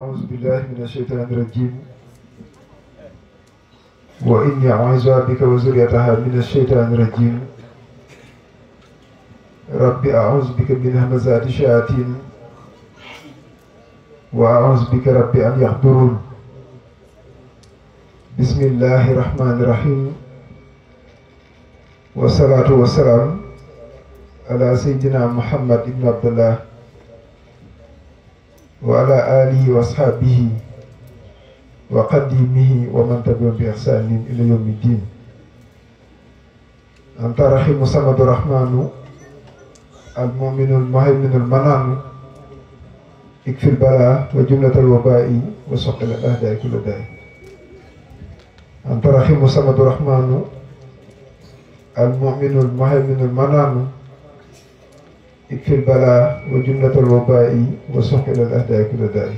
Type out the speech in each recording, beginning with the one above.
أعوذ بالله من الشيطان الرجيم وإني أعوذ بك وذريتها من الشيطان الرجيم رب أعوذ بك من همزات الشياطين وأعوذ بك رب أن يحضرون بسم الله الرحمن الرحيم والصلاة والسلام على سيدنا محمد بن عبد الله وعلى آله وأصحابه وقديمه ومن تبعهم بإحسان إلى يوم الدين. أنت رحيم صمد الرحمن المؤمن المهيمن المنان اكفي البلاء وجملة الوباء وسقل الأهداء كل داء. أنت رحيم صمد الرحمن المؤمن المهيمن المنان اكفي البلاء وجملة الوباء وسقل الأهداء كل داء.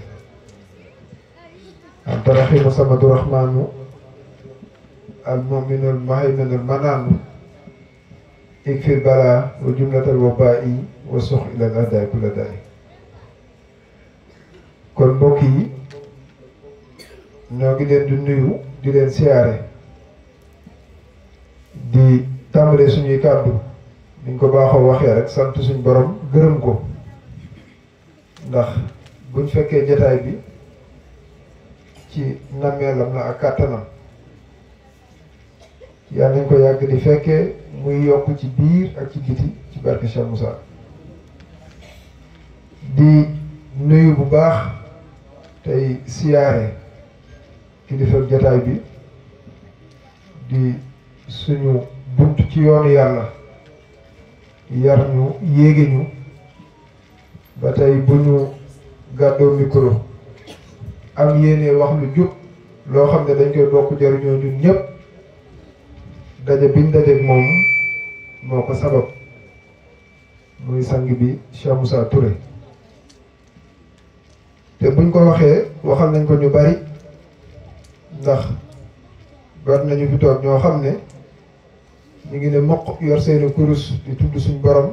أنت رحيم صمد الرحمن المؤمن المهيمن المنان اكفي البلاء وجملة الوباء وسقل الأهداء كل داء. kon mbokk yi ñoo ngi leen di nuyu di leen siyaare di tàmbale suñuy kàddu niñ ko baaxoo waxee rek sant suñ borom gërëm ko ndax buñ fekkee jataay bi ci nammeelam la ak kàttanam yal nañ ko yàgg di fekkee muy yokk ci biir ak ci biti ci barke Cheikh Moussa di nuyu bu baax tey siyaare kilifa jataay bi di suñu bunt ci yoonu yàlla yar ñu yéege ñu ba tey bu ñu gàddoo micro am yéene wax lu jub loo xam ne dañ koy bokk jariñoo ñun ñëpp daje biñ dajeeg moom moo ko sabab muy sang bi Cheikh Moussa Touré te buñ ko waxee waxal nañ ko ñu bari ndax bari nañu fi toog ñoo xam ne ñu ngi ne mokk yor seeni kurus di tudd suñ borom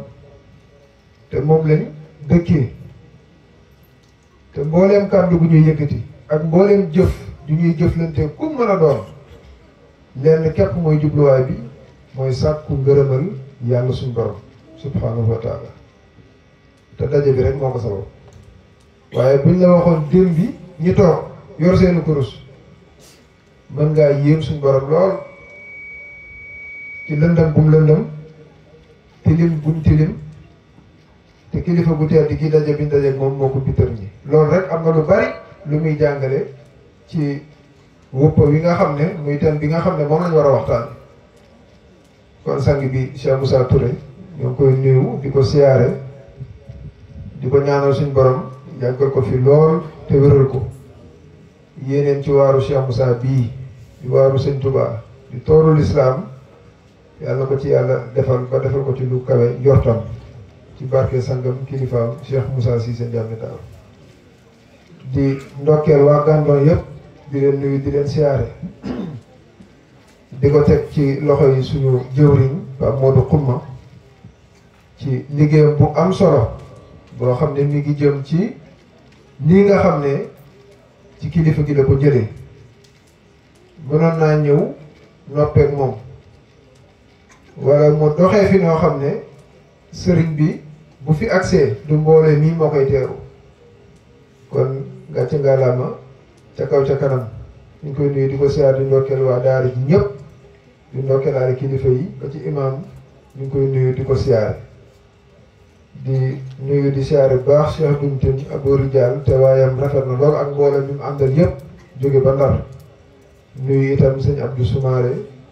te moom lañ dëkkee te mbooleem kàddu gu ñuy yëkkati ak mbooleem jëf ju ñuy jëflante ku mën a doon lenn képp mooy jubluwaay bi mooy sàkku ngërëmal yàlla suñ borom subhanahu wa taala te daje bi rek moo ko sabab waaye buñ la waxoon démb bi ñi toog yor seeni kurus mën ngaa yéem suñ borom lool ci lëndëm bum lëndëm tilim bum tilim te kilifa gu tedd ki daje bi daje moom moo ko bittër ñi loolu rek am na lu bari lu muy jàngale ci wuppa wi nga xam ne muy ten bi nga xam ne moom lañ war a waxtaan kon sang bi Cheikh Moussa Touré ñoo ngi koy nuyu di ko siyaare di ko ñaanal suñ borom yàggal ko fi lool te wéral ko yéeneen ci waaru Cheikh Moussa bii di waaru sëñ Touba di toorul islaam yàlla ko ci yàlla defal ba defal ko ci lu kawe njortam ci barke sangam kilifaam Cheikh Moussa Cissé Ndiamé Tall di ndokkeel waa Gàndoon yëpp di leen nuyu di leen siyaare di ko teg ci loxo yi suñu jëwriñ Pape Modou Xumma ci liggéeyam bu am solo boo xam ne mi ngi jëm ci lii nga xam ne ci kilifa gi la ko jëlee mënoon naa ñëw noppeek moom wala mu doxee fi noo xam ne sëriñ bi bu fi accès du mboolee mii moo koy teeru kon gàcce ngalaama ca kaw ca kanam ñu ngi koy nuyu di ko siyaar di ndokkeel waa daara ji ñëpp di ndokkeelaale kilifa yi ba ci imam ñu ngi koy nuyu di ko siyaare di nuyu di siyaare bu baax Cheikh Bintin Abou Rijal te waayam rafet na lool ak mboolem mi mu àndal yëpp jóge ba Ndar nuyu itam sëñ Abdou Soumaré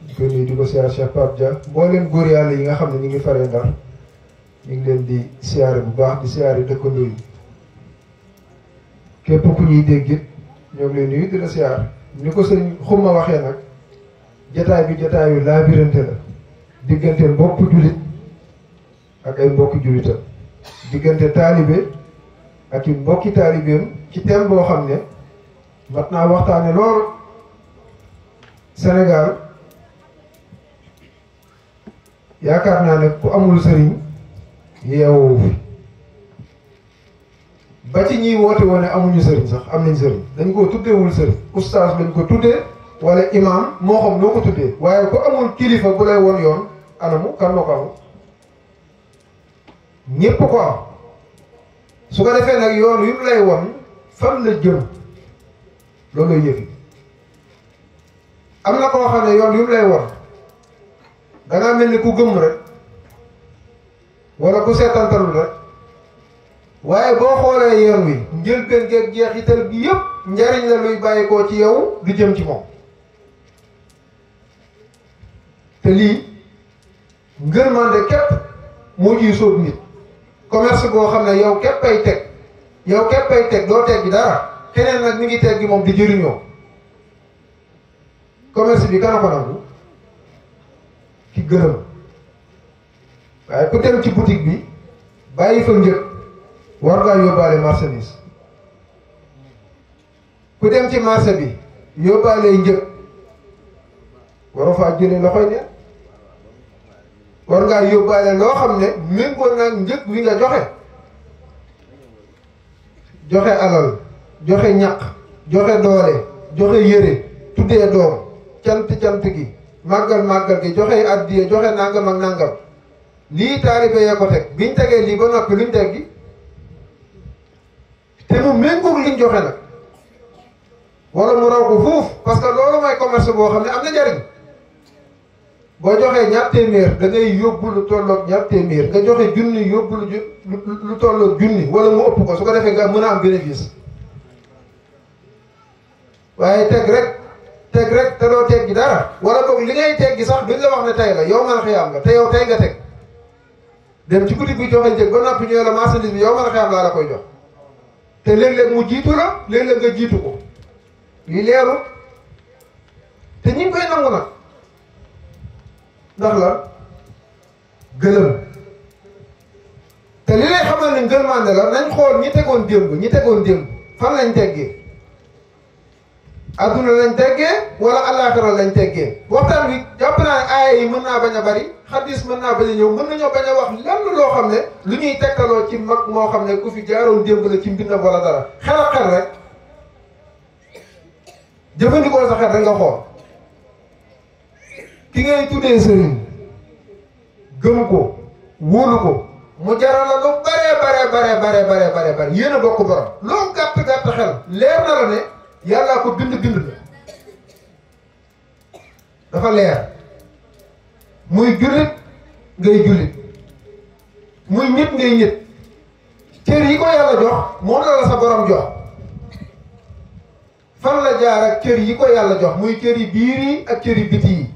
ñu koy nuyu di ko siyaare Cheikh Pape Dia mboolem góor yàlla yi nga xam ne ñu ngi faree Ndar ñu ngi leen di siyaare bu baax di siyaare dëkkandoo yi képp ku ñuy dégg it ñoo ngi leen nuyu di la siyaar ni ko sëñ Xuma waxee nag jataay bi jataayu laabirante la diggante mbokku jullit ak ay mbokki jullitam diggante taalibe ak i mbokki taalibeem ci thème boo xam ne mat naa waxtaane lool Sénégal yaakaar naa ne ku amul sëriñ yeewoo fi ba ci ñiy woote woon ne amuñu sëriñ sax am nañ sëriñ dañ koo tuddeewul sëriñ oustaz lañ ko tuddee wala imam moo xam noo ko tuddee waaye ku amul kilifa bu lay won yoon anamu kan moo ko amul ñépp ko am su ko defee nag yoon wi mu lay won fan la jëm loolu yëfi am na koo xam ne yoon wi mu lay won dangaa mel ni ku gëm rek wala ku seetantalul rek waaye boo xoolee yoon wi njëlbéen geeg jeexital gi yëpp njariñ la luy bàyyi koo ci yow du jëm ci moom te lii ngërmande képp moo ciy sóob nit commerce boo xam ne yow képp ay teg doo teg gi dara keneen nag mi ngi teg gi moom di jëriñoo commerce bi kana ko nangu ki gërëm waaye ku dem ci boutique bi bàyyi fa njëg war ngaa yóbbaale marchandise ku dem ci marché bi yóbbaale njëg waroo faa jëlee loxoy ne war ngaa yóbbaale loo xam ne méngoo nag njëg wi nga joxe alal joxe ñaq joxe doole joxe yére tuddee doom cant gi màggal gi joxe addiye joxe nangam ak nangam lii taalibe yee ko teg biñ tegee lii ba noppi luñ teg gi te mu méngoog liñ joxe nag wala mu raw ko fuuf parce que loolu mooy commerce boo xam ne am na njariñ boo joxee ñaar téeméer da ngay yóbbu lu tolloog ñaar téeméer nga joxe junni yóbbu lu tolloog junni wala mu ëpp ko su ko defee nga mën a am bénéfice waaye teg rek te doo teg gi dara wala boog li ngay teg gi sax duñ la wax ne tey la yow mën a xiyaam nga te yow tey nga teg dem ci boutique bi joxe njëg ba noppi ñëw la marchandise bi yow mën a xiyaam laa la koy jox te léeg-léeg mu jiitu la léeg-léeg nga jiitu ko li leeru te ñi ngi koy nangu nag ndax la gëlëm te li lay xamal ne ngërmande la nañ xool ñi tegoon démb fan lañ teggee adduna lañ teggee wala àllaaxira lañ teggee waxtaan wi jàpp naa ne aaya yi mën naa bañ a bari xadis mën naa bañ a ñëw mën nañoo bañ a wax lenn loo xam ne lu ñuy tegtaloo ci mag moo xam ne ku fi jaaroon démb la ci mbindam wala dara xel ak xel rek jëfandikoo sa xel rek nga xool ki ngay tuddee sëriñ gëm ko wóolu ko mu jaral la lu bare yéen a bokk borom loo gàtt xel leer na la ne yàllaa ko bind la dafa leer muy jullit ngay jullit muy nit ngay nit cër yi ko yàlla jox moom la sa borom jox fan la jaar ak cër yi ko yàlla jox muy cër yi biir yi ak cër yi biti yi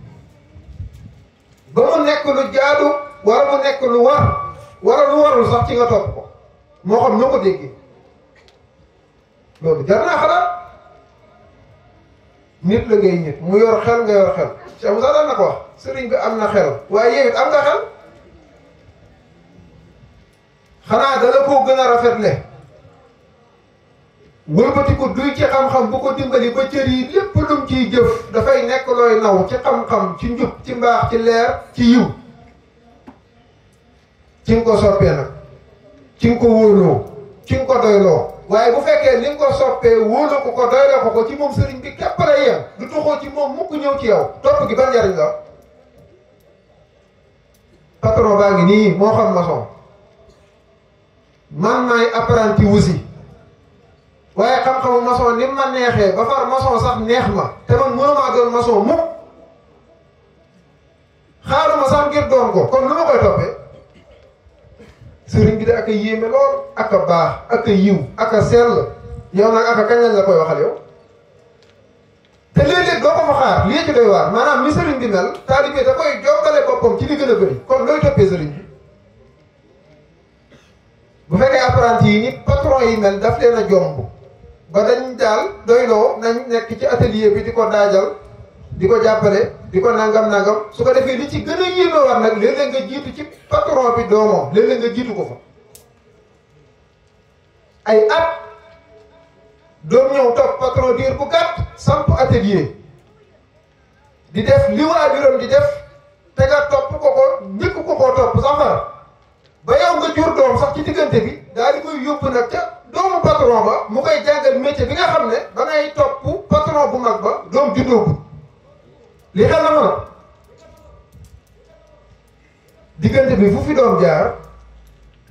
ba mu nekk lu jaadu wala mu nekk lu war wala lu warul sax ci nga topp ko moo xam noo ko déggee loolu jar naa xalaat nit la ngay nit mu yor xel nga yor xel Cheikh Moussa daan na ko wax sëriñ bi am na xel waaye yow it am nga xel xanaa dala koo gën a rafetle wëlbati ko duy ci xam-xam bu ko dimbali ba cër yi lépp lum ciy jëf dafay nekk looy naw ci xam-xam ci njub ci mbaax ci leer ci yiw ci nga ko soppee nag ci nga ko wóoloo ci nga ko doyloo waaye bu fekkee li nga ko soppee wóoloo ko doyloo ko ci moom sëriñ bi képp lay yem du tuxoo ci moom mukk ñëw ci yow topp gi ban njariñ la patron baa ngi nii moo xam maçon man maay apprenti wusi waaye xam-xamu maçon ni ma neexee ba far maçon sax neex ma te man mënumaa doon maçon mukk xaaruma sax ngir doon ko kon lu ma koy toppee sëriñ bi de ak a yéeme lool ak a baax ak a yiw ak a sell yow nag ak a kañ lañ la koy waxal yow te léeg-léeg doo ko fa xaar lii ci doy waar maanaam mi sëriñ bi mel taalibe da koy jokkale boppam ci li gën a bëri kon looy toppee sëriñ bi bu fekkee apprenti yi ni patron yi mel daf leen a jomb ba dañ daal doyloo nañ nekk ci atelier bi di ko daajal di ko jàppale di ko nangam su ko defee li ci gën a yéeme war nag léeg-léeg nga jiitu ci patron bi doomam léeg-léeg nga jiitu ko fa ay at doom ñëw topp patron diir bu gàtt samp atelier di def li waajuram di def te nga topp ko njëkk ko koo topp sax far ba yow nga jur doom sax ci diggante bi daal di koy yóbbu nag ca doomu patron ba mu koy jàngal métier bi nga xam ne ba ngay topp patron bu mag ba doom juddoogu li xel na mën a diggante bi fu fi doom jaar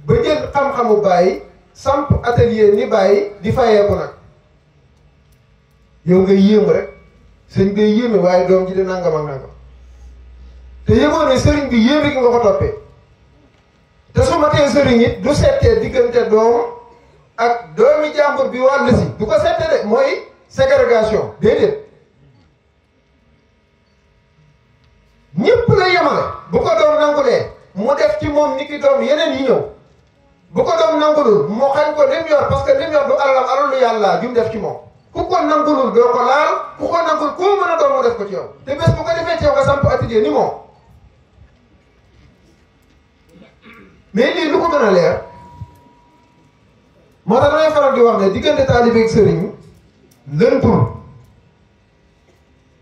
ba jël xam-xamu bàyyi samp atelier ni bàyyi di fayeeku nag yow nga yéemu rek sëñ ngay yéeme waaye doom ji di nangam ak nangam te yëgoo ne sëriñ bi yéeme gi nga ko toppee te su ma tee sëriñ it du settee diggante doom ak doomi jàmbur bi wàll si du ko settee de mooy ségrégation déedéet ñëpp la yemale bu ko doom nangulee mu def ci moom ni ki doom yeneen yi ñëw bu ko doom nangulul mu xañ ko lim yor parce que lim yor du alalam alalu yàlla jum def ci moom ku ko nangulul doo ko laal ku ko nangul koo mën a doon mu def ko ci yow te bés bu ko defee ci yow nga samp atelier ni moom mais lii lu ko gën a leer moo tax damay faral di wax ne diggante taalibe ak sëriñ lëntul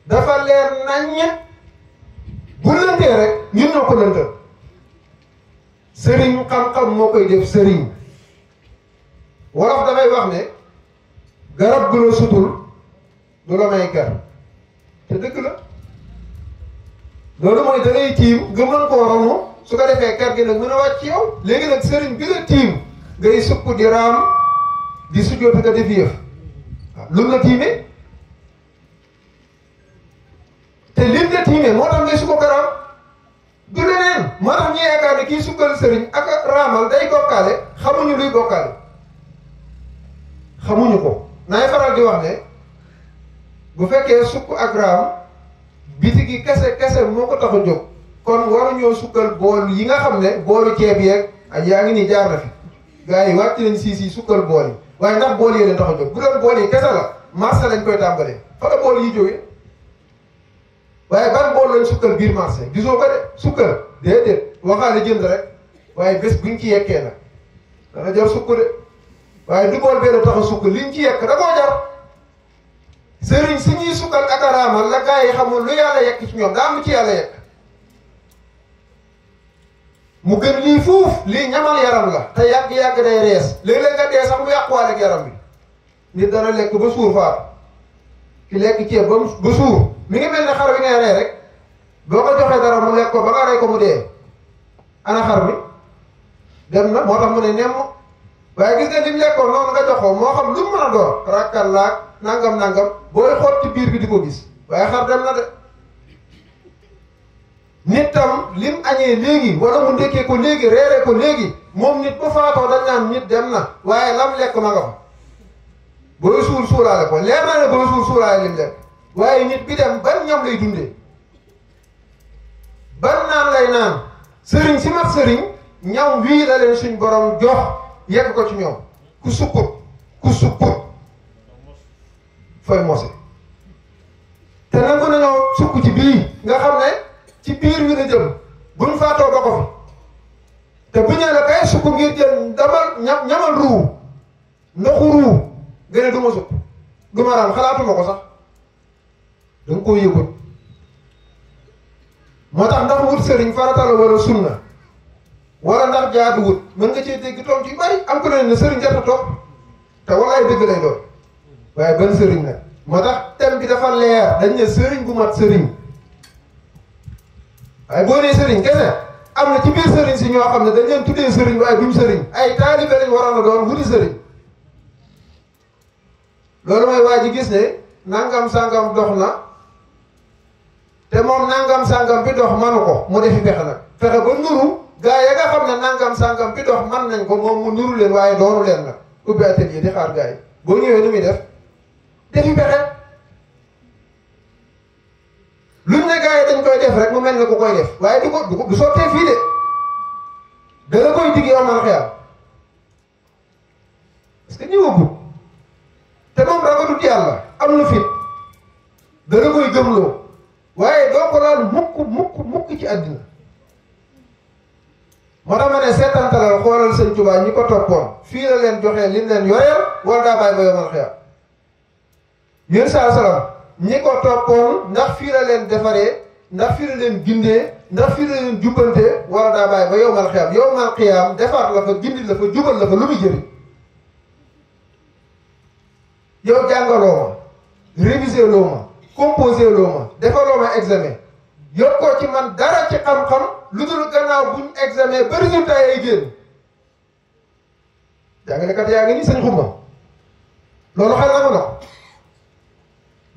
dafa leer naññ bu lëntee rek ñun ñoo ko lëntal sëriñ xam-xam moo koy def sëriñ wolof dafay wax ne garab gu la sutul du la may ker te dëgg la loolu mooy da ngay tiim nga mën koo ronu su ko defee ker gi nag mën a wàcc ci yow léegi nag sëriñ bi la tiim ngay sukk di raam di sujjóot nga def yëf waaw lu la tiimee te lim la tiimee moo tax ngay sukk raam du leneen moo tax ñu yaakaar ne kii sukkal sëriñ ak raamal day bokkaale xamuñu luy bokkaale xamuñu ko naay faral di wax ne bu fekkee sukk ak raam biti gi kese moo ko tax a jóg kon waruñoo sukkal bool yi nga xam ne boolu ceeb yeeg ak yaa ngi nii jaar na fi gars yi wàcc nañ si sukkal bool yi waaye ndax bool yi leen tax a jóg bu doon bool yi kese la marché lañ koy tàmbalee fa la bool yi jógee waaye ban bool lañ sukkal biir marché gisoo ko de sukkal déedéet waxaale jënd rek waaye bés buñ ci yekkee nag dana jar sukk de waaye du bool benn tax a sukk liñ ci yekk da koo jar sëriñ si ñuy sukkal ak a raamal la gars yi xamul lu yàlla yekk ci ñoom daa am ci yàlla yekk mu gën lii fuuf lii ñamal yaram la te yàgg-yàgg day rees léeg-léeg nga dee sax mu yàquwaale ak yaram bi nit dana lekk ba suur faat ki lekk ceeb ba suur mi ngi mel ne xar bi ngay rey rek boo ko joxee dara mu lekk ko ba nga rey ko mu dee ana xar mi dem na moo tax mu ne nemm waaye gis nga lim lekkoon noonu nga jox ko moo xam lu mu mën a doon rakkal laag nangam booy xoot ci biir bi di ko gis waaye xar dem na de nit tam lim añee léegi wala mu ndekkee ko léegi reeree ko léegi moom nit bu faatoo dañ naan nit dem na waaye lam lekk ma nga fa booy suul suulaale ko leer na ne booy suul suulaale lim lekk waaye nit bi dem ban ñam lay dundee ban naan lay naan sëriñ si mat sëriñ ñam wii la leen suñ borom jox yegg ko ci ñoom ku sukkut fay mose te nangu nañoo sukk ci bii nga xam ne ci biir wi la jëm buñ faatoo ba ko fi te bu ñëwee la kay sukk ngir jël damal ñamal ruu ndoxu ruu gën a du ma sukk du ma raam xalaatuma ko sax da nga koo yëgut moo tax ndax wut sëriñ farata la wala sunna wala ndax jaadu wut mën nga cee dégg toom ci bari am ko ne ne sëriñ jarta topp te walaay dëgg lay doon waaye ban sëriñ nag moo tax thème bi dafa leer dañ ne sëriñ bu mat sëriñ waaye boo nee sëriñ kese am na ci biir sëriñ si ñoo xam ne dañ leen tuddee sëriñ waaye duñ sëriñ ay taalibe lañ waroon a doon wuti sëriñ loolu mooy waa ji gis ne nangam sangam dox na te moom nangam sangam bi dox manu ko mu defi pexe nag fexe ba nuru gaa ya nga xam ne nangam sangam bi dox man nañ ko moom mu nuru leen waaye doonu leen nag ubbi atelier di xaar gaa yi boo ñëwee nu muy def defi pexe luñ ne gaa yi dañ koy def rek mu mel ne ku koy def waaye du sottee fii de danga koy digg yow man xeyam parce que ñëwagut te moom ragalut yàlla am na fit danga koy gëmloo waaye doo ko laal mukk ci àddina moo tax ma ne seetantalal xoolal sëñ Tuubaa ñi ko toppoon fii la leen joxee lim leen yoreel wala daa bàyyi ba yomal xeyam yéen saa salaam ñi ko toppoon ndax fii la leen defaree ndax fii la leen gindee ndax fii la leen jubbantee wala daa bàyyi ba yowmal xiyam defar la fa gindi la fa jubal la fa lu muy jëriñ yow jàngaloo ma révisé loo ma composé loo ma defaloo ma examen yokkoo ci man dara ci xam-xam lu dul gannaaw buñ examen ba résultat yay génn jàngalekat yaa ngi nii sëñ xumba loolu xel na ma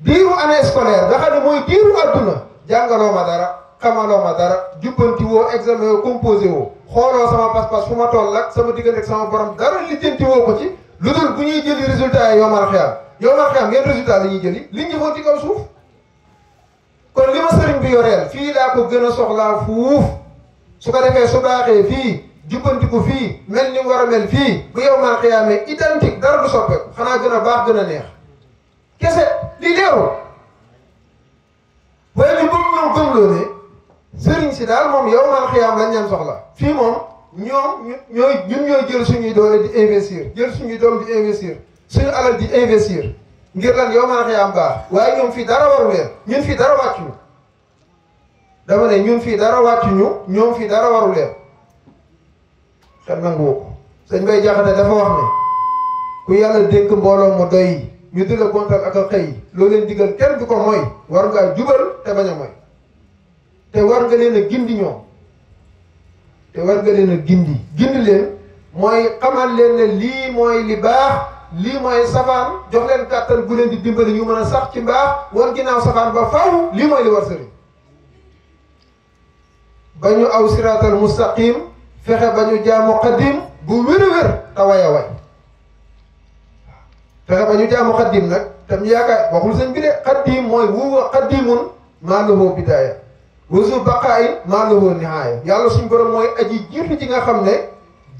diiru année scolaire nga xam ne mooy diiru adduna jàngaloo ma dara xamaloo ma dara jubbanti woo examen woo composé woo xooloo sama pas-pas fu ma toll ak sama diggante ak sama borom dara lijjanti woo ko ci lu dul bu ñuy jëli résultat yi yow man xiyam yan résultat la ñuy jëli liñ jëfoon ci kaw suuf kon li ma sëriñ bi yoreel fii laa ko gën a soxlaa fuuf su ko defee su baaxee fii jubbantiku fii mel ni mu war a mel fii bu yow man xiyaamee identique dara du soppeeku xanaa gën a baax gën a neex kese lii leerul waaye ñu bëgg ñoom gëmloo ne sëriñ si daal moom yow man xiyaam lañ leen soxla fii moom ñoom ñooy jël suñuy doole di investir jël suñuy doom di investir suñu alal di investir ngir lan yow man xiyaam baax waaye ñoom fii dara waru leen ñun fii dara wàccuñu dama ne ñun fii dara wàccuñu ñoom fii dara waru leen xel nangu woo sëñ Bay Jaxate dafa wax ne ku yàlla dénk mbooloo mu doy ñu di la gontal ak a xëy loo leen digal kenn du ko mooy war ngaa jubal te bañ a mooy te war nga leen a gindi ñoom te war nga leen a gindi leen mooy xamal leen ne lii mooy li baax lii mooy safaan jox leen kàttan gu leen di dimbali ñu mën a sax ci mbaax war ginnaaw safaan ba faw lii mooy li war sëriñ ba ñu aw siraatal mustaqim fexe ba ñu jaamu xaddim bu wér-wér te way a way fexe ba ñu jaamu xaddim nag tam ñu yaakaar waxul sëñ bi de xaddim mooy wuwa xaddimun maa lahu bidaaya wasu baqaayin maa lahu nihaaya yàlla suñ borom mooy aji jiitu ji nga xam ne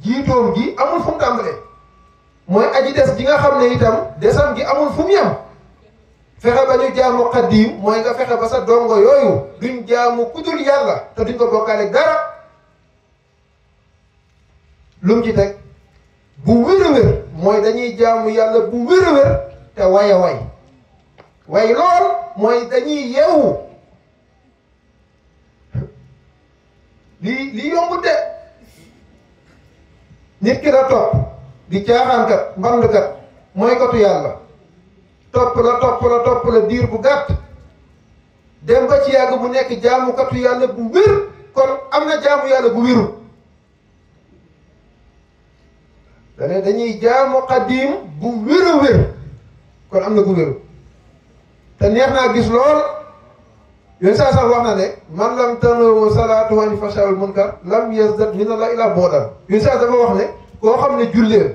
jiitoom gi amul fu mu tàmbalee mooy aji des ji nga xam ne itam desam gi amul fu mu yem fexe ba ñu jaamu xaddim mooy nga fexe ba sa dongo yooyu duñ jaamu kudul yàlla te duñ ko bokkaale dara lu mu ci teg bu wér-wér mooy dañuy jaamu yàlla bu wér-wér te way a way lool mooy dañuy yeewu lii yombu de nit ki la topp di caaxaankat mbandkat mooy kotu yàlla topp la diir bu gàtt dem ba ci yàgg bu nekk jaamukatu yàlla bu wér kon am na jaamu yàlla bu wérul dane dañuy jaamu xaddiim bu wér a wér kon am na gu wéru te neex naa gis lool yooyu saa sax wax na ne man lam tanawu salaatu an fashawul munkar lam yazdad min Allah ila boodal yooyu saa dafa wax ne koo xam ne julleen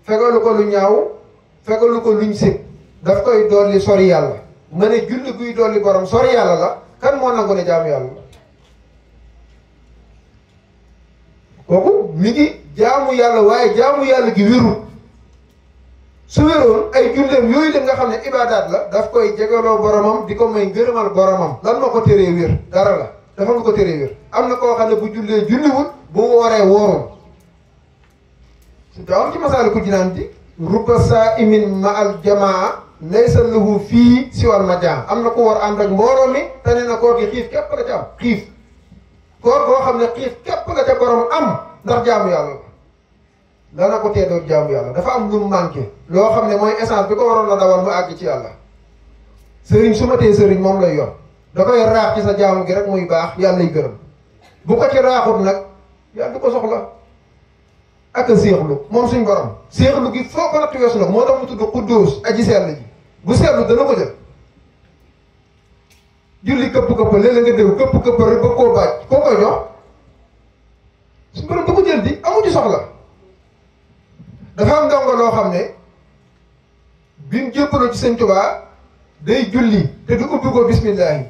fegalu ko lu ñaaw fegalu ko luñ sib daf koy dolli sori yàlla ma ne julli guy dolli borom sori yàlla la kan moo nangu ne jaamu yàlla la kooku mi ngi jaamu yàlla waaye jaamu yàlla gi wérul su wéroon ay julleem yooyu dem nga xam ne ibaadaat la daf koy jegaloo boromam di ko may ngërëmal boromam lan moo ko teree wér dara la dafa nga ko teree wér am na koo xam ne bu jullee julliwul bu wooree woorul su daaw ci Masaalikul Jinaan di rubba saa'imin ma al jamaa laysa lahu fii siwal majaa am na ko war ànd ak mbooloo mi te nee na koor gi xiif képp la ca am xiif koor boo xam ne xiif képp la ca borom am ndax jaamu yàlla la dana ko teedoon jaamu yàlla dafa am lu mu manqué loo xam ne mooy essence bi ko waroon la dawal mu àgg ci yàlla sëriñ su ma tee sëriñ moom lay yor da koy raax ci sa jaamu gi rek muy baax yàlla y gërëm bu ko ci raaxut nag yàlla du ko soxla ak a séexlu moom suñ borom séexlu gi foo ko natt weesu na ko moo tax mu tudd Quddus aji sell ji bu seetlu dana ko jël julli këpp-këpp léeg-léeg nga dégg këpp-këpp rek ba koo baaj koo koy jox suñ borom du ko jël di amu ci soxla dafa am ndongo loo xam ne bi mu jébbaloo ci sëñ Tuubaa day julli te du ubbi ko bismillahi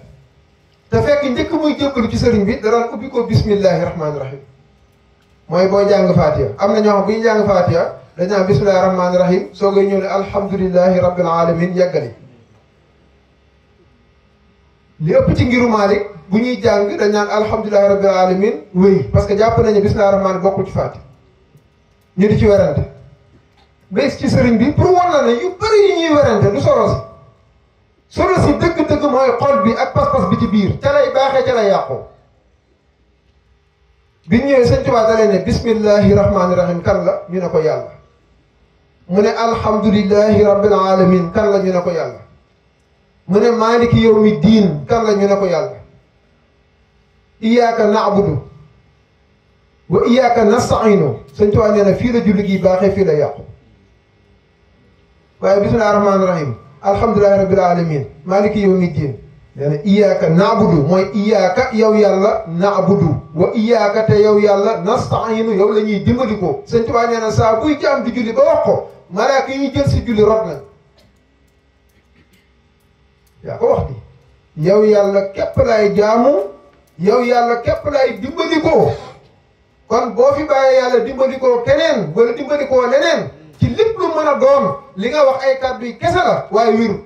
te fekk njëkk muy jébbalu ci sëriñ bi daraan ubbi ko bismillahi rahmaani rahim mooy booy jàng Fatiha am na ñoo xam bu ñu jàng Fatiha dañ naan bismillahi rahmaani rahim soo koy ñëw ne alhamdulillahi rabbil alamin yàggali li ëpp ci ngiru Maalik bu ñuy jàng dañ naan alhamdulillahi rabbil alamin wéy parce que jàpp nañu bismillahi rahmaani bokkul ci Fatiha ñu di ci werante bés ci sëriñ bi pour wan la ne yu bëri yi ñuy werante du solo si dëgg-dëgg mooy xol bi ak pas-pas bi ci biir ca lay baaxee ca lay yàqoo bi ñëwee sëñ Tuubaa da leen ne bismillahi rahmaani rahim kan la ñu ne ko yàlla mu ne alhamdulillahi rabbil alamin kan la ñu ne ko yàlla mu ne maliki yawmi diin kan la ñu ne ko yàlla iyyaka na'budu wa iyyaka nasta'inu sëñ Tuubaa nee na fii la julli gi baaxee fii la yàqu waaye bismillahi rahmaani rahim alhamdulillahi rabbil alamin maliki yawmi diin nee na iyyaka na'budu mooy iyyaka yow yàlla na'budu wa iyyaka te yow yàlla nasta'inu yow la ñuy dimbali ko sëñ Tuubaa nee na saa buy jaam di julli ba wax ko malaaka yi jël si julli rot nañ yaa ko wax di yow yàlla képp laay jaamu yow yàlla képp laay dimbali ko kon boo fi bàyyee yàlla dimbali ko keneen wala dimbali ko leneen ci lépp lu mën a doon li nga wax ay kàddu yi kese la waaye wéru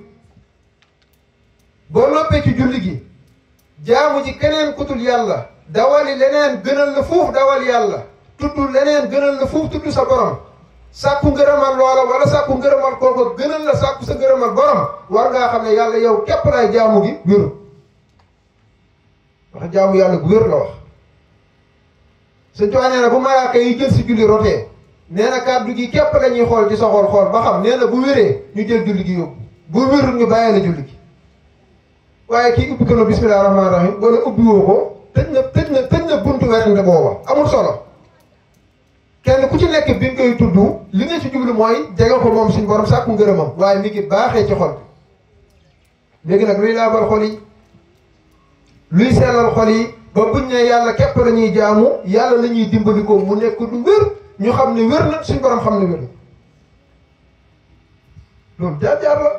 boo noppee ci julli gi jaamu ci keneen kutul yàlla dawali leneen gënal la fuuf dawal yàlla tudd leneen gënal la fuuf tudd sa borom sàkku ngërëmal loola wala sàkku ngërëmal kooku gënal la sàkku sa ngërëmal borom war ngaa xam ne yàlla yow képp laay jaamu gi wéru wax jaamu yàlla gu wér la wax sëñ Tuubaa nee na bu malaaka yi jël si julli rotee nee na kàddu gi képp la ñuy xool ci sa xool ba xam nee na bu wéree ñu jël julli gi yóbbu bu wérul ñu bàyyi la julli gi waaye kii ubbi ko na bismillahi rahmaani rahim wala ubbi woo ko tëj na buntu werante booba amul solo kenn ku ci nekk bi nga koy tudd li nga ci jublu mooy jege ko moom suñu borom sàkku ngërëmam waaye mi ngi baaxee ci xol bi léegi nag luy laabal xol yi luy sellal xol yi ba buñ ne yàlla képp la ñuy jaamu yàlla la ñuy dimbali ko mu nekk du wér ñu xam ne wér na suñu borom xam ne wér na loolu jaar-jaar la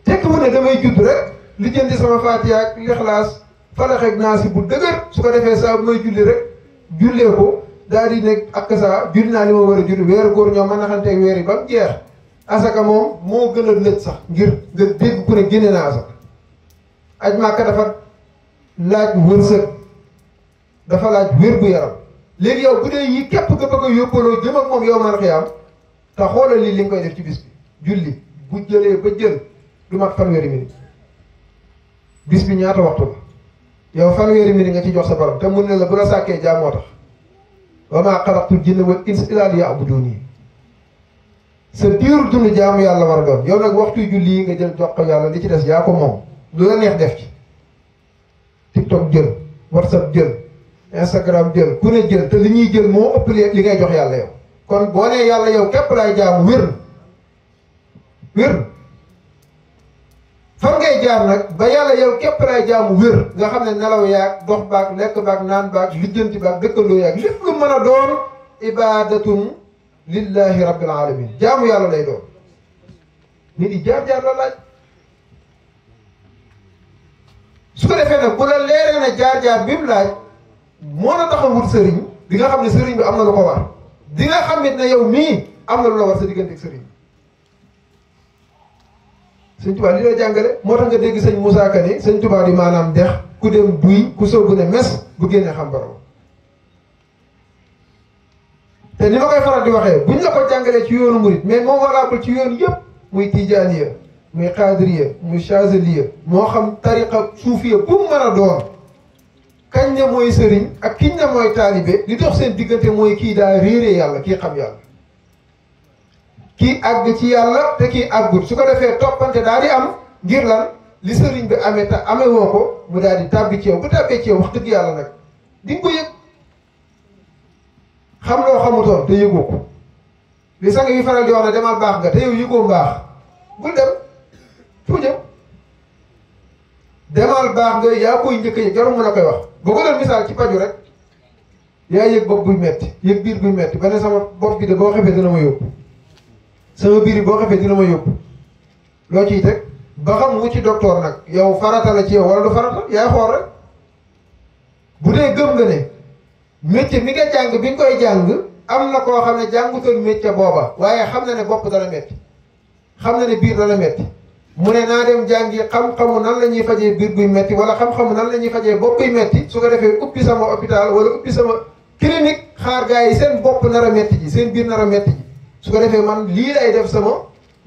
tekk mu ne damay judd rek li jëndi sama Faatiha ak Ixlaas Falax ak Naas bu dëgër su ko defee saa bu may julli rek jullee ko daal di nekk ak saa julli naa li ma war a julli weeru góor ñoom mën na xanteeg weer yi ba mu jeex asaka moom moo gën a lëj sax ngir nga dégg ku ne génne na asaka aj Màkka dafa laaj wërsëg dafa laaj wér gu yaram léegi yow bu dee yi képp nga bëgg a yóbbaloo jëm ak moom yow man xiyaam te xoolal li nga koy def ci bis bi julli bu jëlee ba jël du mat fanweeri minute bis bi ñaata waxtu la yow fanweeri minute nga ci jox sa borom te mun ne la bu la sàkkee jaam moo tax wa maa xalaqtul jinna wal insa illaa liya'buduun sa diiru dund jaamu yàlla war a doon yow nag waxtu julli yi nga jël jox ko yàlla li ci des yaa ko moom lu la neex def ci TikTok jël WhatsApp jël Instagram jël ku ne jël te li ñuy jël moo ëpp li ngay jox yàlla yow kon boo nee yàlla yow képp laay jaamu wér fan ngay jaar nag ba yàlla yow képp laay jaamu wér nga xam ne nelaw yaag dox baag lekk baag naan baag lijjanti baag dëkkandoo yaag lépp lu mën a doon ibadatun lillahi rabbil alamin jaamu yàlla lay doon nit yi jaar-jaar la laaj su ko defee nag bu la leeree ne jaar-jaar bi mu laaj moo la tax a wut sëriñ di nga xam ne sëriñ bi am na lu ko war di nga xam it ne yow mii am na lu la war sa diggante ak sëriñ sëñ Tuubaa li la jàngale moo tax nga dégg sëñ Moussa Ka ni sëñ Tuubaa di maanaam dex ku dem duy ku soobu ne mes bu génnee xam borom te ni ma koy faral di waxee buñ la ko jàngalee ci yoonu murit mais moom valable ci yoon yëpp muy tijaaniya muy xaadiriya muy chazeliya moo xam tariqa suufiya bu mu mën a doon kañ ne mooy sëriñ ak kiñ ne mooy taalibe li dox seen diggante mooy kii daa réeree yàlla kii xam yàlla kii àgg ci yàlla te kii àggut su ko defee toppante daal di am ngir lan li sëriñ bi amee te amee woo ko mu daal di tàbbi ci yow bu tàbbee ci yow wax dëgg yàlla nag di nga ko yëg xam loo xamutoon te yëgoo ko li sang yi faral di wax ne demal baax nga te yow yëgoo mbaax bul dem fu jëm demal baax nga yaa koy njëkk yëg jarul mu la koy wax boo ko doon misaal ci paju rek yaa yëg bopp buy metti yëg biir buy metti ba ne sama bopp bi de boo xefee dina ma yóbbu sama biir boo xefee dina ma yóbbu loo ciy teg ba xam wu ci docteur nag yow farata la ci yow wala du farata yaay xool rek bu dee gëm nga ne métier mi nga jàng bi nga koy jàng am na koo xam ne jàngutoon métier booba waaye xam na ne bopp dana metti xam na ne biir dana metti mu ne naa dem jàngi xam-xamu nan la ñuy fajee biir buy metti wala xam-xamu nan la ñuy fajee bopp buy metti su ko defee ubbi sama hôpital wala ubbi sama clinique xaar gars yi seen bopp nar a metti ji seen biir nar a metti ji su ko defee man lii lay def sama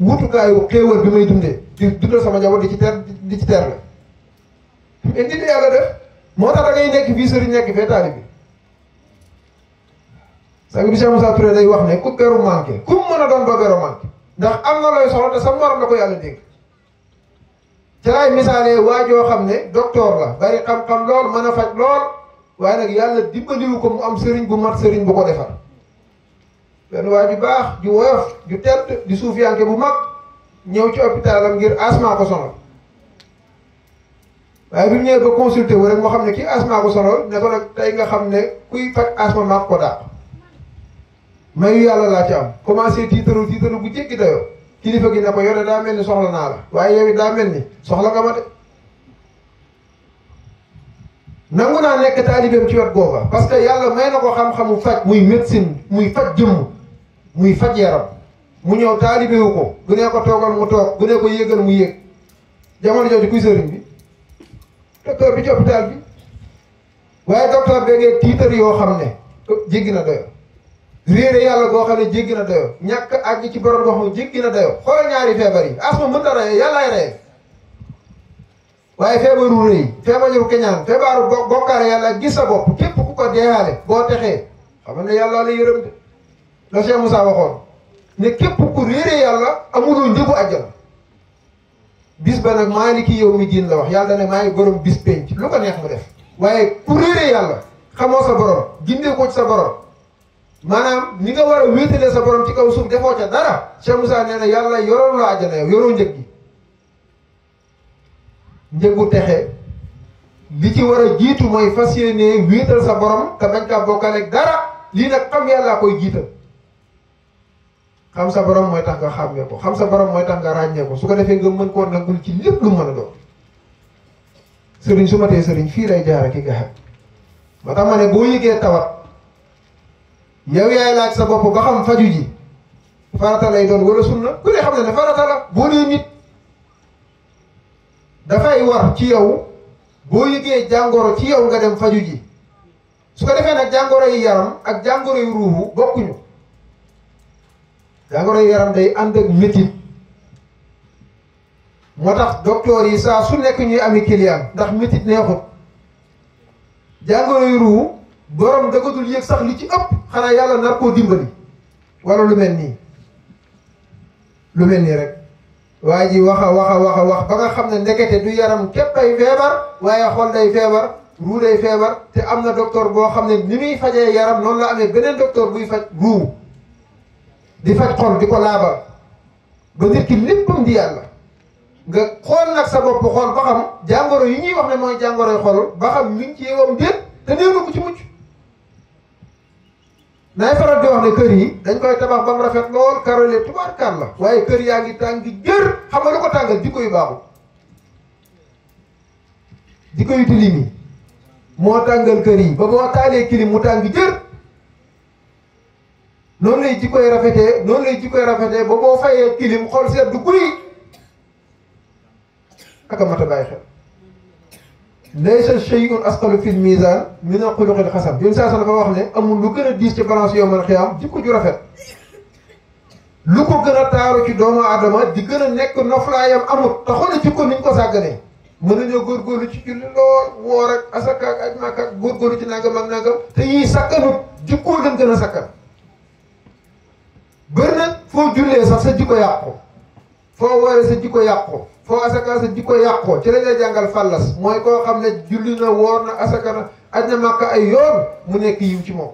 wutukaayu xéewal bi may dundee di dundal sama njaboot di ci ter la mais nit yàlla def moo tax da ngay nekk fii sëriñ nekk fee taalibe bi. sang bi Cheikh Moussa Touré day wax ne ku beru manqué ku mën a doon ba beru manqué ndax am na looy soxla te sa morom la ko yàlla dégg ci laay misaalee waajoo xam ne docteur la bari xam-xam lool mën a faj lool waaye nag yàlla dimbaliwu ko mu am sëriñ bu mat sëriñ bu ko defar benn waay ju baax ju woyof ju tedd di suufiyanke bu mag ñëw ci hôpitalam ngir asma ko sonal waaye bi mu ñëwee ba consulté wu rek moo xam ne kii asma ko sonal ne ko nag tey nga xam ne kuy faj asma maa ko dàq mayu yàlla laa ci am commencé tiitaru bu jéggi dayoo kilifa gi ne ko yore daa mel ni soxla naa la waaye yow it daa mel ni soxla nga ma de nangu naa nekk taalibeem ci wet googa parce que yàlla may na ko xam-xamu faj muy médecine muy faj jëmm muy faj yaram mu ñëw taalibewu ko bu ne ko toogal mu toog bu ne ko yéegal mu yéeg jamono jooju kuy sëriñ bi docteur bi ci hôpital bi waaye docteur beegee tiitar yoo xam ne jéggi na doyo réere yàlla goo xam ne jéggi na doyo ñàkk àgg ci borom goo xam ne jéggi na doyo xoolal ñaari feebar yi asma mën ta reye yàllaay reye waaye feebaru rëy feebaru keñaan feebaru bokkaale yàlla gis sa bopp képp ku ko deeyaale boo texee xam ne yàlla la yërëm de la Cheikh Moussa waxoon ne képp ku réere yàlla amuloo njëgu àjjana bis ba nag maaliki yow mi diin la wax yàlla ne maay borom bis penc lu ko neex mu def waaye ku réere yàlla xamoo sa borom gindee ko ci sa borom maanaam ni nga war a wéetalee sa borom ci kaw suuf defoo ca dara Cheikh Moussa nee na yàlla yoroo la àjjana yow yoroo njëg gi njëgu texe li ci war a jiitu mooy fas yéenee wéetal sa borom te bañ kaa bokkaleeg dara lii nag xam yàllaa koy jiital xam sa borom mooy tax nga xàmmee ko xam sa borom mooy tax nga ràññee ko su ko defee nga mën koo nangul ci lépp lu mën a doon sëriñ su ma tee sëriñ fii lay jaare ki nga xam moo tax ma ne boo yëgee tawat yow yaay laaj sa bopp ba xam faju ji farata lay doon wala sunna ku ne xam ne ne farata la boo dee nit dafay war ci yow boo yëgee jàngoro ci yow nga dem faju ji su ko defee nag jàngoro yi yaram ak jàngoro yu ruuxu bokkuñu jàngoro yu yaram day ànd ak métit moo tax docteur yi saa su nekk ñuy ami client ndax métit neexut jàngoro yu ruuxu borom da ko dul yëg sax li ci ëpp xanaa yàlla nar koo dimbali wala lu mel nii rek waa ji wax ba nga xam ne ndekete du yaram képp ay feebar waaye xol day feebar ruu day feebar te am na docteur boo xam ne ni muy fajee yaram noonu la amee beneen docteur buy faj ruu di faj xol di ko laabal ba nit ki léppam di yàlla nga xool nag sa bopp xool ba xam jàngoro yi ñuy wax ne mooy jàngoroy xol ba xam mi ngi ci yewam déet te néew na ko ci mucc naay faral di wax ne kër yi dañ koy tabax ba mu rafet lool karole tubaarkàlla la waaye kër yaa ngi tàng jër xam nga lu ko tàngal jikko yu baaxul jikko yu tilim yi moo tàngal kër yi ba boo taalee kilim mu tàng jër noonu lay jikkoy rafetee ba boo fayee kilim xool seet du guy aka mat a bàyyi xel laysa shay'un asqalu fil mizan min al-khuluqil hasan yoon saa dafa wax ne amul lu gën a diis ci balance yawmal xiyaam jikko ju rafet lu ko gën a taaru ci doomu aadama di gën a nekk noflaayam amut te xool jikko niñ ko sàgganee mën nañoo góorgóorlu ci julli lool woor ak asaka ak aj Makka ak góorgóorlu ci nangam ak nangam te yii sakkanut jikkoo leen gën a sakkan bëri nag foo jullee sax sa jikko yàqu foo wooree sa jikko yàqu foo asaka sa jikko yàqoo ci lañ lay jàngal fallas mooy koo xam ne julli na woor na asaka na aj na Makka ay yoon mu nekk yiw ci moom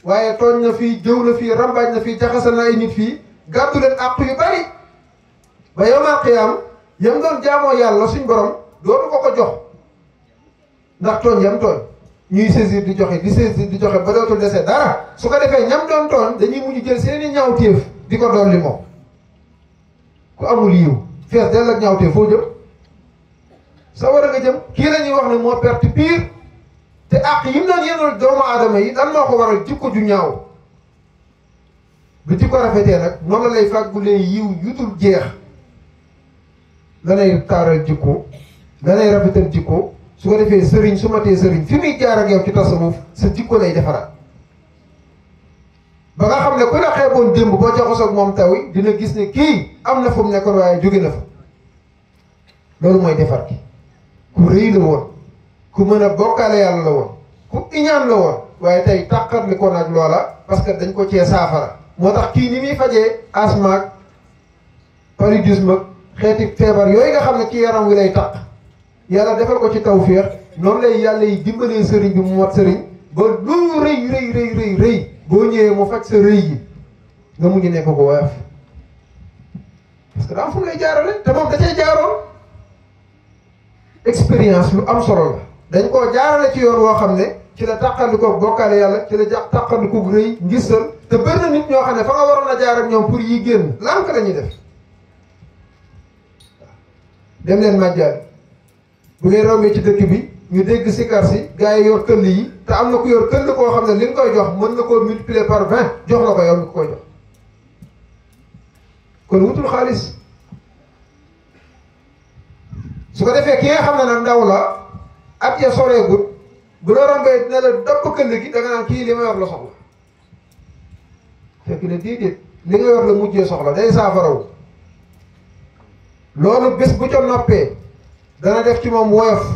waaye tooñ na fii jëw na fii rambaaj na fii jaxasal na ay nit fii gàddu leen àq yu bari ba yawmal qiyaam yam doon jaamoo yàlla suñ borom dootu ko jox ndax tooñ yam tooñ ñuy saisir di joxe di saisir di joxe ba dootul dese dara su ko defee ñam doon tooñ dañuy mujj jël seeni ñaawteef di ko dolli moom ku amul yiw fees dell ak ñaawteef foo jëm sa war a nga jëm kii la ñuy wax ne moo perte pire te àq yi mu doon yéenal doomu aadama yi dan moo ko waral jikko ju ñaaw bu jikko rafetee nag noonu la lay fàggulee yiw yutul jeex danay taaral jikko danay rafetal jikko su ko defee sëriñ su matee sëriñ fi muy jaar ak yow ci tasawuf sa jikko lay defaraat ba nga xam ne ku la xeeboon démb boo jaxasoo ak moom taw yi dina gis ne kii am na fu mu nekkoon waaye jóge na fa loolu mooy defar ki ku rëy la woon ku mën a bokkaale yàlla la woon ku iñaan la woon waaye tey tàqarli ko nag loola parce que dañ ko cee saafara moo tax kii ni muy fajee asthme ak paludisme ak xeeti feebar yooyu nga xam ne ci yaram wi lay taq yàlla defal ko ci tawféex noonu lay yàlla yi dimbalee sëriñ bi mu mat sëriñ ba lu rëy rëy rëy rëy rëy boo ñëwee mu faj sa rëy yi nga mujj nekk ko woyof parce que daa am fu mu lay jaarale te moom da cee jaaroon expérience lu am solo la dañ koo jaarale ci yoon woo xam ne ci la tàqandikoo bokkaale yàlla ci la tàqandikoo rëy ngistal te bëri na nit ñoo xam ne fa nga waroon a jaar ak ñoom pour yi génn lànk la ñuy def dem leen màjjaal bu ngeen rombee ci dëkk bi ñu dégg sikar si gars yi yor këll yi te am na ku yor këll koo xam ne li nga koy jox mën na koo multiplier par 20 jox la ko yow mi ko koy jox kon wutul xaalis su ko defee ki nga xam ne nag ndaw la at ya soreegut bu la rombee dina la dëpp këll gi da nga naan kii li ma yor la soxla fekk ne déedéet li nga yor la mujjee soxla day saafaraw loolu bés bu ca noppee dana def ci moom woyof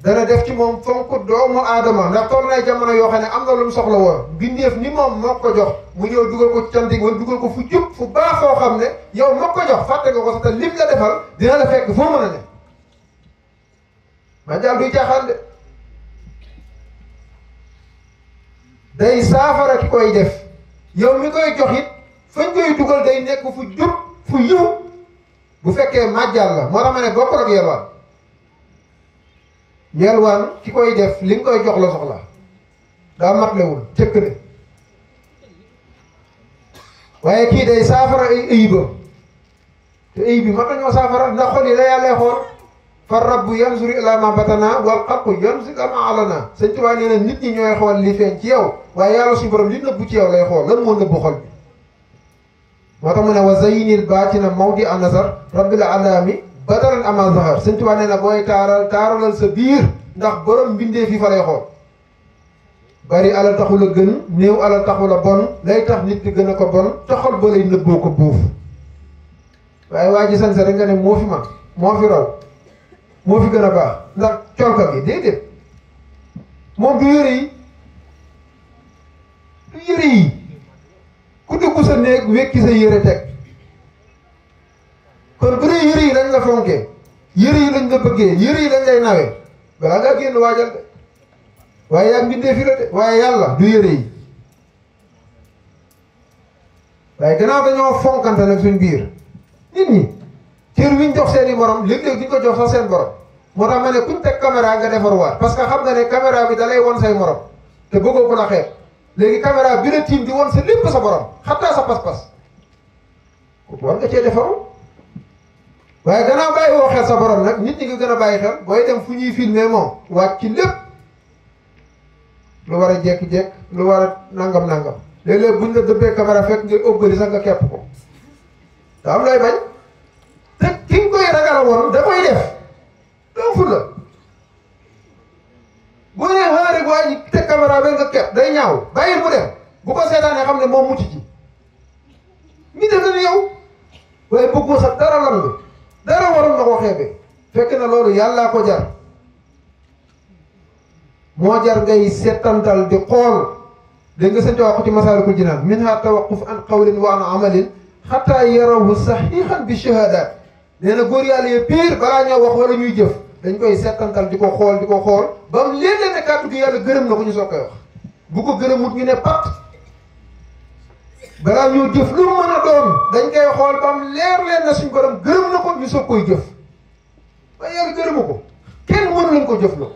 dana def ci moom fonk doomu aadama ndax toll nay jamono yoo xam ne am na lu mu soxla woon bindeef ni moom moo ko jox mu ñëw dugal ko ci cantig wala dugal ko fu jub fu baax foo xam ne yow moo ko jox fàtte nga ko sax te lim la defal dina la fekk foo mën a ne ma jàll duy caaxaan de day saafara ki koy def yow mi koy jox it fañ koy dugal day nekk fu jub fu yiw bu fekkee màjjal la moo tax ma ne bokkul ak yelwaan yelwaan ki koy def li nga koy jox la soxla daa matlewul cëkk ne waaye kii day saafara ay ayibam te ayib bi mat nañoo saafara ndax xol yi la yàllee xool fa rabbu yanzuru ila ma batana wal xalqu yanzuru ila ma alana sëñ Tuubaa nee na nit ñi ñooy xool li feeñ ci yow waaye yàlla suñu borom li nëbbu ci yow lay xool lan moo nëbbu xol bi moo tax mu ne wa zayyinil baatina mawdi an nazar rabbil alami badaran ama zahar sëñ Tuubaa nee na booy taaralal sa biir ndax borom mbindee fi fa lay xool bari alal taxul a gën néew alal taxul a bon lay tax nit ki gën a ko bon te xol ba lay nëbboo ko buuf waaye waa ji sanse rek nga ne moo fi man moo fi raw moo fi gën a baax ndax colka bi déedéet moom du yëre yi du yëre yi ku dugg sa néeg wekki sa yëre teg kon bu dee yëre yi lañ la fonkee yëre yi lañ la bëggee yëre yi lañ lay nawee balaa ngaa génn waajal de waaye yaa mbindee fi la de waaye yàlla du yëre yi waaye gannaaw dañoo fonkante nag suñ biir nit ñi cër wiñ jox seen i morom léeg-léeg duñ ko jox sax seen borom moo tax ma ne kuñ teg caméra nga defar waat parce que xam nga ne caméra bi da lay won say morom te bëggoo ko la xeeb léegi caméra bi la tiim di won sa lépp sa borom xattaa sa pas-pas kooku war nga cee defaru waaye gannaaw bàyyi woo xel sa borom nag nit ñi nga gën a bàyyi xel booy dem fu ñuy filmer moom wàcc ci lépp lu war a jekk-jekk lu war a nangam-nangam léeg-léeg buñ la dëbbee caméra fekk ngay ëbbali sax nga kepp ko daa am lay bañ te ki nga koy ragal woon da koy def doo ful la boo nee xanaa rek waa ji teg caméra ba nga kepp day ñaaw bàyyil mu dem bu ko seetaanee xam ne moom mucc ci ñi def na yow waaye bëggoo sax dara lan nga dara waroon na ko xeebe fekk na loolu yàllaa ko jar moo jar ngay settantal di xool dégg nga sëñ wax ko ci Masaalikul Jinaan minha tawaqquf an qawlin wa an amalin xataa yarawu saxiixan bi shahaadaat nee na góor yàlla yi pire balaa ñoo wax wala ñuy jëf dañ koy settantal di ko xool ba mu léeg-léeg ne kàddu gi yàlla gërëm na ko ñu soog koy wax bu ko gërëmut ñu ne pat balaa ñoo jëf lu mën a doon dañ koy xool ba mu leer leen na suñ borom gërëm na ko ñu soog koy jëf waaye yàlla gërëmu ko kenn mënu leen ko jëf la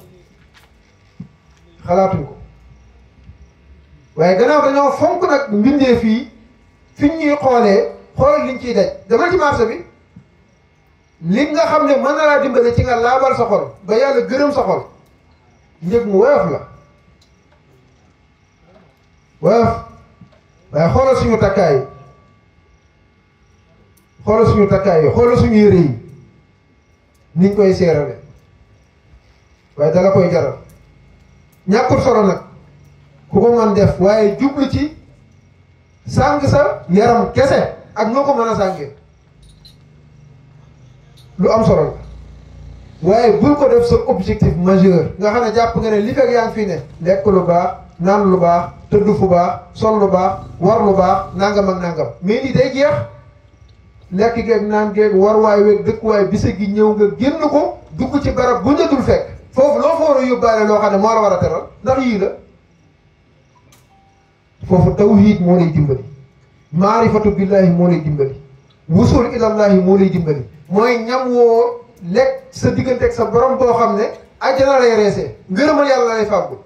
xalaatuñ ko waaye gannaaw dañoo fonk nag mbindee fii fiñ ñuy xoolee xoolal liñ ciy daj demal ci marché bi li nga xam ne mën na laa dimbale ci nga laabal sa xol ba yàlla gërëm sa xol njëg mu woyof la woyof waaye xoolal suñu takkaay yi xoolal suñu yére yi niñ koy seerale waaye dala koy jaral ñàkkul solo nag ku ko mën def waaye jublu ci sàng sa yaram kese ak noo ko mën a sàngee lu am solo la waaye bul ko def sa objectif majeur nga xam ne jàpp nga ne li fekk yaa ngi fii ne lekk lu baax naan lu baax tëdd fu baax sol lu baax war lu baax nangam ak nangam mais lii day jeex lekk geeg naan geeg warwaay weeg dëkkuwaay bise gi ñëw nga génn ko dugg ci barab bu njëdul fekk foofu loo fa war a yóbbaale loo xam ne moo la war a teral ndax yii la foofu tawhiid moo lay dimbali maarifatu billahi moo lay dimbali wusul ilallahi moo lay dimbali mooy ñam woo lekk sa diggante ak sa borom boo xam ne àjjana lay reesee ngërëmal yàlla lay fàggu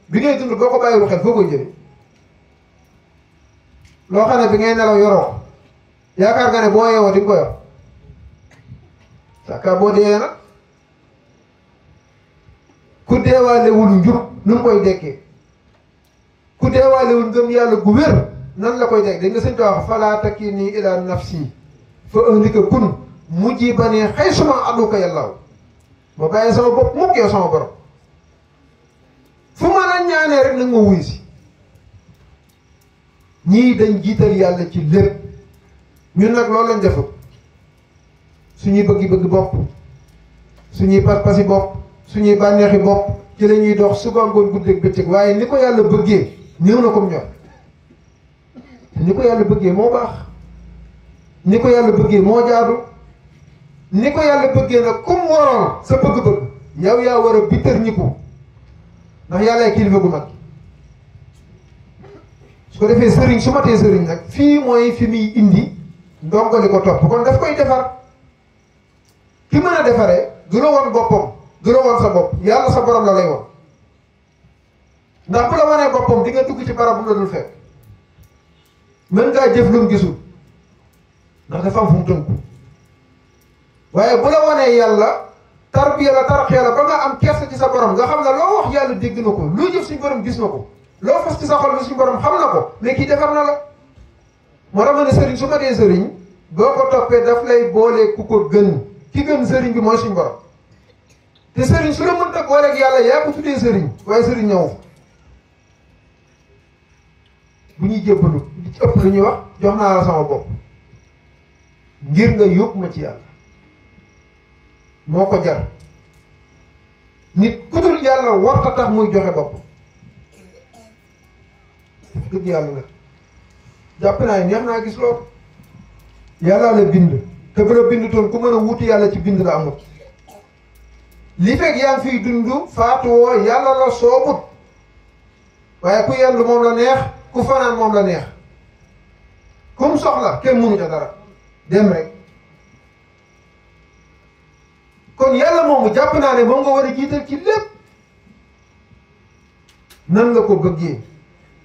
bi ngay dund boo ko bàyyiwul xel foo koy jëlee loo xam ne bi ngay nelaw yoroo yaakaar nga ne boo yeewoo di nga ko yor saka boo dee nag ku deewaalewul njur nu mu koy dekkee ku deewaalewul ngëm yàlla gu wér nan la koy dekk da nga sëñ wax falaa takilnii ilaa nafsi fa ahlika kun mujibani xay suma adduka yàllaaw ma bàyyi sama bopp mukk yow sama borom fu ma la ñaanee rek nag ma wuy si ñii dañ jiital yàlla ci lépp ñun nag loolu lañ defut suñuy bëggi-bëggi bopp suñuy pas-pasi bopp suñuy bànneexi bopp ci la ñuy dox suba ngoon guddeeg bëccëg waaye ni ko yàlla bëggee néew na comme ñor ni ko yàlla bëggee moo baax ni ko yàlla bëggee moo jaadu ni ko yàlla bëggee nag comme waroon sa bëgg-bëgg yow yaa war a bittër ñiku ndax yàlla kilifa gu mag su ko defee sëriñ su matee sëriñ nag fii mooy fi muy indi ndongali ko topp kon daf koy defar ki mën a defaree du la woon boppam du la woon sa bopp yàlla sa borom la lay woon ndax bu la wanee boppam di nga dugg ci barab bu la dul fekk mën ngaa jëf lu mu gisul ndax dafa am fu mu tënku waaye bu la wanee yàlla tarbiya la tarxiya la ba nga am kersa ci sa borom nga xam ne loo wax yàlla dégg na ko loo jëf suñu borom gis na ko loo fas ci sa xol bi suñu borom xam na ko mais kii defar na la moo tax ma ne sëriñ su ma dee sëriñ boo ko toppee daf lay boole ku ko gën ki gën sëriñ bi mooy suñu borom te sëriñ su la mënta booleeg yàlla yaa ko tuddee sëriñ waaye sëriñ ñëw bu ñuy jébbalu li ci ëpp lu ñuy wax jox naa la sama bopp ngir nga yóbbu ma ci yàlla moo ko jar nit ku dul yàlla warta tax muy joxe bopp dëgg yàlla nag jàpp naa neex naa gis loolu yàlla la bind te bu la bind toon ku mën a wuti yàlla ci bind la amut li fekk yaa ngi fiy dund faatuwoo yàlla la soobut waaye ku yendu moom la neex ku fanaan moom la neex kum soxla kenn mënu ca dara dem rek kon yàlla moomu jàpp naa ne moom nga war a jiital ci lépp nan la ko bëggee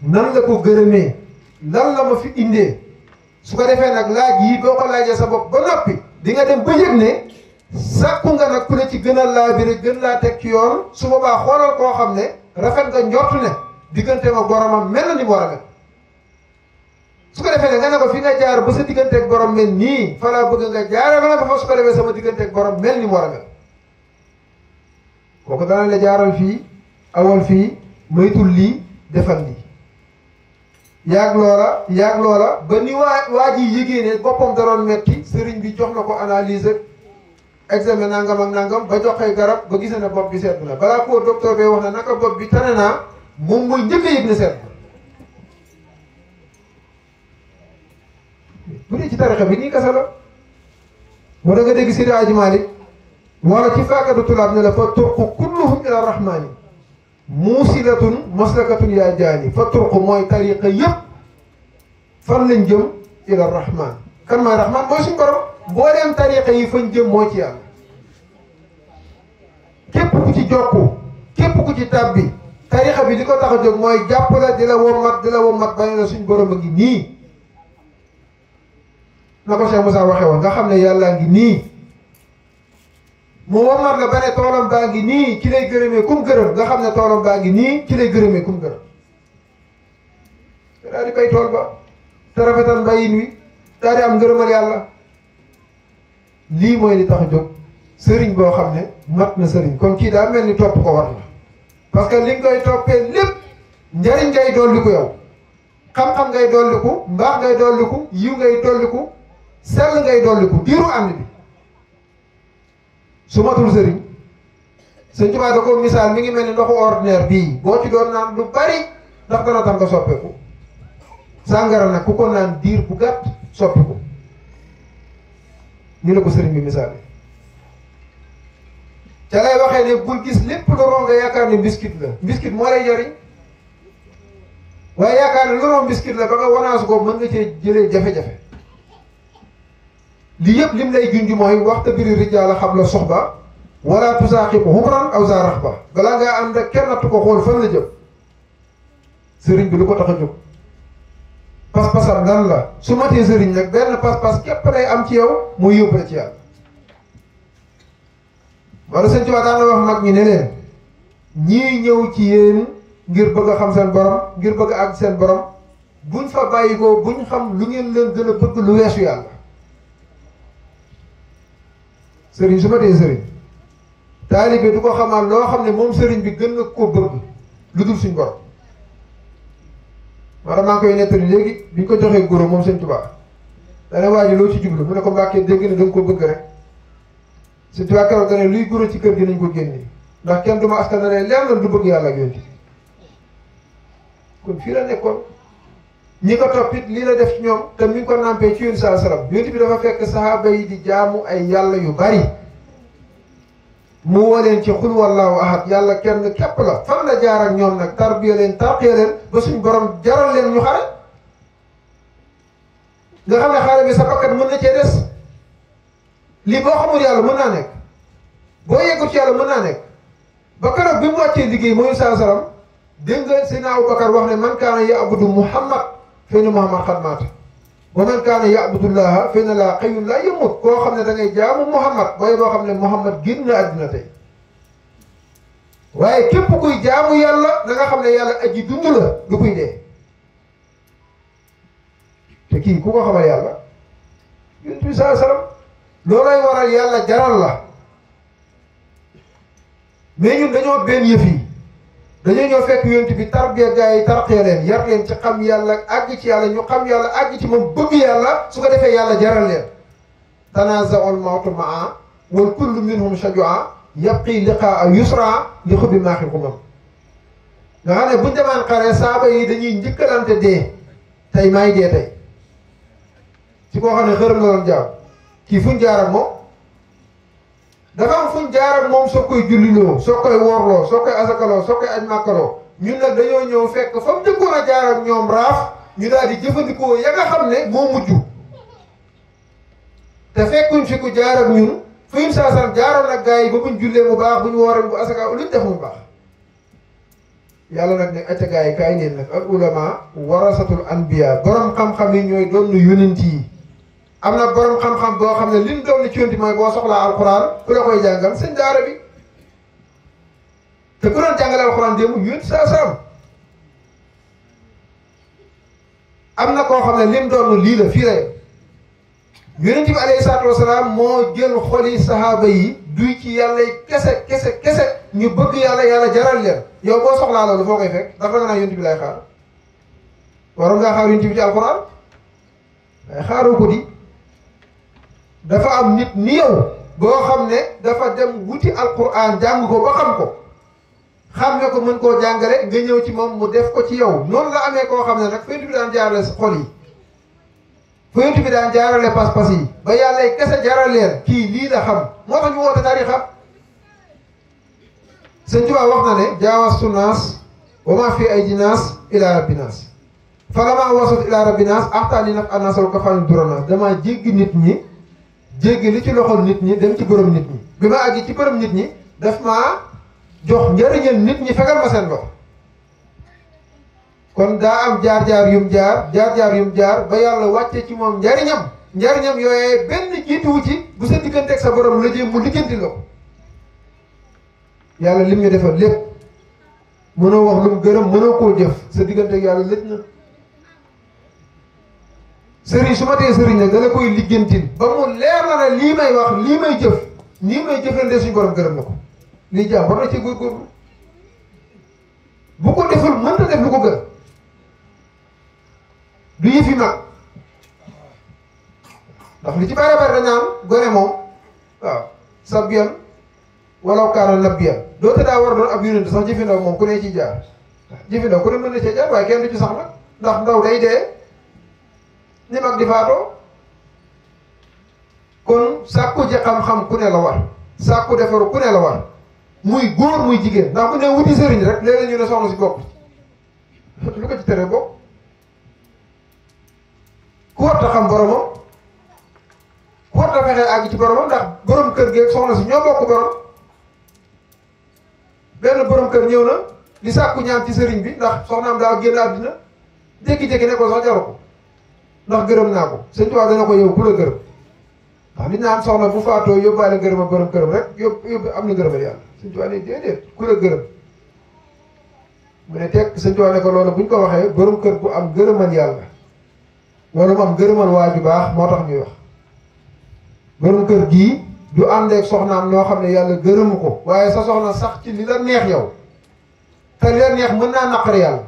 nan la ko gërëmee lan la ma fi indee su ko defee nag laaj yi boo ko laajee sa bopp ba noppi di nga dem ba yëg ne sàkku nga nag ku ne ci gën a laabire gën laa teg ci yoon su boobaa xoolal koo xam ne rafet nga njort ne diggante ma boromam mel na ni mu war a mel su ko defee ne nga ne ko fi nga jaar ba sa digganteeg borom mel nii fa laa bëgg nga jaare ba nga fa su ko defee sama digganteeg borom mel ni mu war a mel kooku dana la jaaral fii awal fii moytul lii defal lii yaag loola ba ni waa ji yëgee ne boppam da doon metti sëriñ bi jox na ko analyse examen nangam ak nangam ba joxee garab ba gisee ne bopp bi seetlu na balaa koo docteur bi wax na naka bopp bi tane naa moom mooy njëkk a yëg ne seetlu bu dee ci tarixa bi nii kasa la moo da nga dégg Seydi Hadji Malick wala ci faakatu tulaab ne la fa turqu kulluhum ila rahmani muusilatun maslakatun yaa jaani fa turqu mooy tariqa yëpp fan lañ jëm ila rahman kan mooy rahman mooy suñu borom mbooleem tariqa yi fañ jëm mooy ci yàlla képp ku ci jokku képp ku ci tàbbi tariqa bi li ko tax a jóg mooy jàpp la di la wommat ba ne la suñ borom a ngi nii na ko Cheikh Moussa waxee woon nga xam ne yàllaa ngi nii mu wommat la ba ne toolam baa ngi nii ci lay gërëmee kum gërëm nga xam ne toolam baa ngi nii ci lay gërëmee kum gërëm daal di bay tool ba te rafetal mbayin wi daal di am ngërëmal yàlla lii mooy li tax a jóg sëriñ boo xam ne mat na sëriñ kon kii daa mel ni topp ko war na parce que li nga koy toppee lépp njariñ ngay dolliku yow xam-xam ngay dolliku mbaax ngay dolliku yiw ngay dolliku sell ngay dolliku diiru ànd bi su matul sëriñ sëñ Tuubaa da ko misaal mi ngi mel ni ndoxu ordinaire bii boo ci doon naan lu bari ndax dana tax nga soppeeku sàngara nag ku ko naan diir bu gàtt soppiku ñu ne ko sëriñ bi misaal ca lay waxee ne bul gis lépp lu ron nga yaakaar ne biscuit la biscuit moo lay jariñ waaye yaakaar ne lu ron biscuit la ba nga wanaasu ko mën nga cee jëlee jafe-jafe li yëpp lim lay junj mooy waxta biri rijaala xam la soxba wala tusaaqibu humran aw za raxba balaa ngaa ànd ak kenn nattu ko xool fan la jëm sëriñ bi lu ko tax a jóg pas-pasam lan la su matee sëriñ nag benn pas-pas képp lay am ci yow muy yóbbu la ci yàlla wala sëñ Tuubaa daan na wax mag ñi ne leen ñii ñëw ci yéen ngir bëgg a xam seen borom ngir bëgg a àgg seen borom buñ fa bàyyi ko buñ xam lu ngeen leen gën a bëgg lu weesu yàlla sëriñ su matee sëriñ taalibe du ko xamal loo xam ne moom sëriñ bi gën na koo bëgg lu dul suñ borom maanaam maa ngi koy nettali léegi bi ñu ko joxee goro moom sëñ Tuubaa dana waa ji loo ci jublu mu ne ko Mbàkke dégg ne da nga ko bëgg rek sëñ Tuubaa keroog dana luy goro ci kër gi nañ ko génne ndax kenn du ma askan ne leer du bëgg yàlla ak yonent kon fii la nekkoon ñi ko toppit lii la def ci ñoom te mi ngi ko nampee ci yonent saa salaam yonent bi dafa fekk sahaaba yi di jaamu ay yàlla yu bari mu woo leen ci xul wallaahu ahad yàlla kenn képp la fan la jaar ak ñoom nag tarbiya leen tarqiya leen ba suñ borom jaral leen ñu xare nga xam ne xare bi sa bakkat mën na cee des lii boo xamul yàlla mën naa nekk boo yeggut ci yàlla mën naa nekk ba keroog bi mu wàccee liggéey mooy saa salaam dégg nga Seydina Abubakar wax ne man kaana ya'budu Muhammad fa inna Muhammad qad maata wa man kaana ya'budullaha fa inna Allaha hayyun laa yamuut koo xam ne da ngay jaamu Muhammad booy boo xam ne Muhammad génn na àddina tey waaye képp kuy jaamu yàlla da nga xam ne yàlla aji dund la du kuy dee te kii ku ko xamal yàlla yonent bi saa salaam loolay waral yàlla jaral la mais ñun dañoo benn yëf yi dañoo ñëw fekk yonent bi tarbiya gaa yi tarqiya leen yar leen ci xam yàlla àgg ci yàlla ñu xam yàlla àgg ci moom bëgg yàlla su ko defee yàlla jaral leen tanaaza'ul mawtu ma'a wal kullu minhum shajua yabqi liqaa yusra li xubbi maaxil xumam nga xam ne buñ demaan xare saaba yi dañuy njëkkalante dee tey maay dee tey ci koo xam ne xërëm la doon jaam kii fuñ jaar ak moom dafa am fuñ jaar ak moom soo koy julliloo soo koy woorloo soo koy asakaloo soo koy aj màkkaloo ñun nag dañoo ñëw fekk fa mu jëkkoon a jaar ak ñoom raaf ñu daal di jëfandikoo ya nga xam ne moo mujj te fekkuñ fi ku jaar ak ñun fu ñu saasam jaaroon ak gars yi ba buñ jullee mu baax buñ wooree bu asaka luñ def mu baax yàlla nag ne acca gars yi kaay neen nag al ulama warasatul anbiya borom xam-xam yi ñooy doon yonent yi am na borom xam-xam boo xam ne liñ doon ci yonent mooy boo soxlaa alxuraan ku la koy jàngal sëñ daara bi te ku doon jàngale alxuraan démb yonent saasam am na koo xam ne lim doon lii la fii la yonent bi alayhi salaatu wasalaam moo jël xoli sahaaba yi duy ci yàlla kese kese kese ñu bëgg yàlla yàlla jaral leen yow boo soxlaa loolu foo koy fekk ndax danga naa yonent bi lay xaar waroon ngaa xaar yonent bi ci alxuraan waaye xaaroo ko di dafa am nit ni yow boo xam ne dafa dem wuti alxuraan jàng ko ba xam ko xam ne ko mën koo jàngale nga ñëw ci moom mu def ko ci yow noonu la amee koo xam ne nag fa yonent bi daan jaarale xol yi fa yonent bi daan jaarale pas-pas yi ba yàlla kese jaral leen kii lii la xam moo tax ñu woote tariixa sëñ Tuubaa wax na ne jaawastu naas wa maa fi aydi naas ila rabbi naas falamaa wasat ila rabbi naas axtaani naf annaas wa kafaani dura naas damaa jéggi nit ñi jéggi li ci loxol nit ñi dem ci borom nit ñi bi ma àggi ci borom nit ñi daf maa jox njëriñal nit ñi fegal ma seen loxo kon daa am jaar-jaar yum jaar ba yàlla wàcce ci moom njariñam yooyee benn jiituwu ci bu sa digganteeg sa borom la jéem mu lijjanti la ko yàlla lim ñu defal lépp mënoo wax lu mu gërëm mënoo koo jëf sa digganteeg yàlla lëj na sëriñ su ma tee sëriñ nag dala koy lijjantil ba mu leer na ne lii may wax lii may jëf nii may jëflante suñu borom gërëm na ko lii jaam war na ci góorgóorlu bu ko deful mënta def lu ko gën du yëfi mag ndax li ci bari bari dañ naan gone moom waaw sabbiyan walaw kaana nabiyyan doote daa war a doon ab yonent sax jëfi ndaw moom ku ne ci jaar jëfi ndaw ku ne mën na cee jaar waaye kenn du ci sax nag ndax ndaw day dee ni mag di faatoo. kon sàkku ji xam-xam ku ne la war sàkku defaru ku ne la war muy góor muy jigéen ndax bu ne wuti sëriñ rek léeg-léeg ñu ne soxna si bokk lu ko ci tere bokk ku war ta xam boromam ku war ta fexee àgg ci boromam ndax borom kër gi ak soxna si ñoo bokk borom benn borom kër ñëw na di sàkku ñaan ci sëriñ bi ndax soxnaam daa génn àddina jékki-jékki ne ko sax jaru ko ndax gërëm naa ko sëñ Tuubaa dana ko yow ku la gërëm ndax nit naan soxna bu faatoo yóbbaale ngërëma borom këram rek yóbbu am na ngërëmal yàlla sëñ Tuubaa ne déedéet ku la gërëm mu ne tekk sëñ Tuubaa ne ko loolu buñ ko waxee borom kër bu am ngërëmal yàlla loolu mu am ngërëmal waa ju baax moo tax ñuy wax borom kër gii du àndeek soxnaam noo xam ne yàlla gërëmu ko waaye sa soxna sax ci li la neex yow te li la neex mën naa naqari yàlla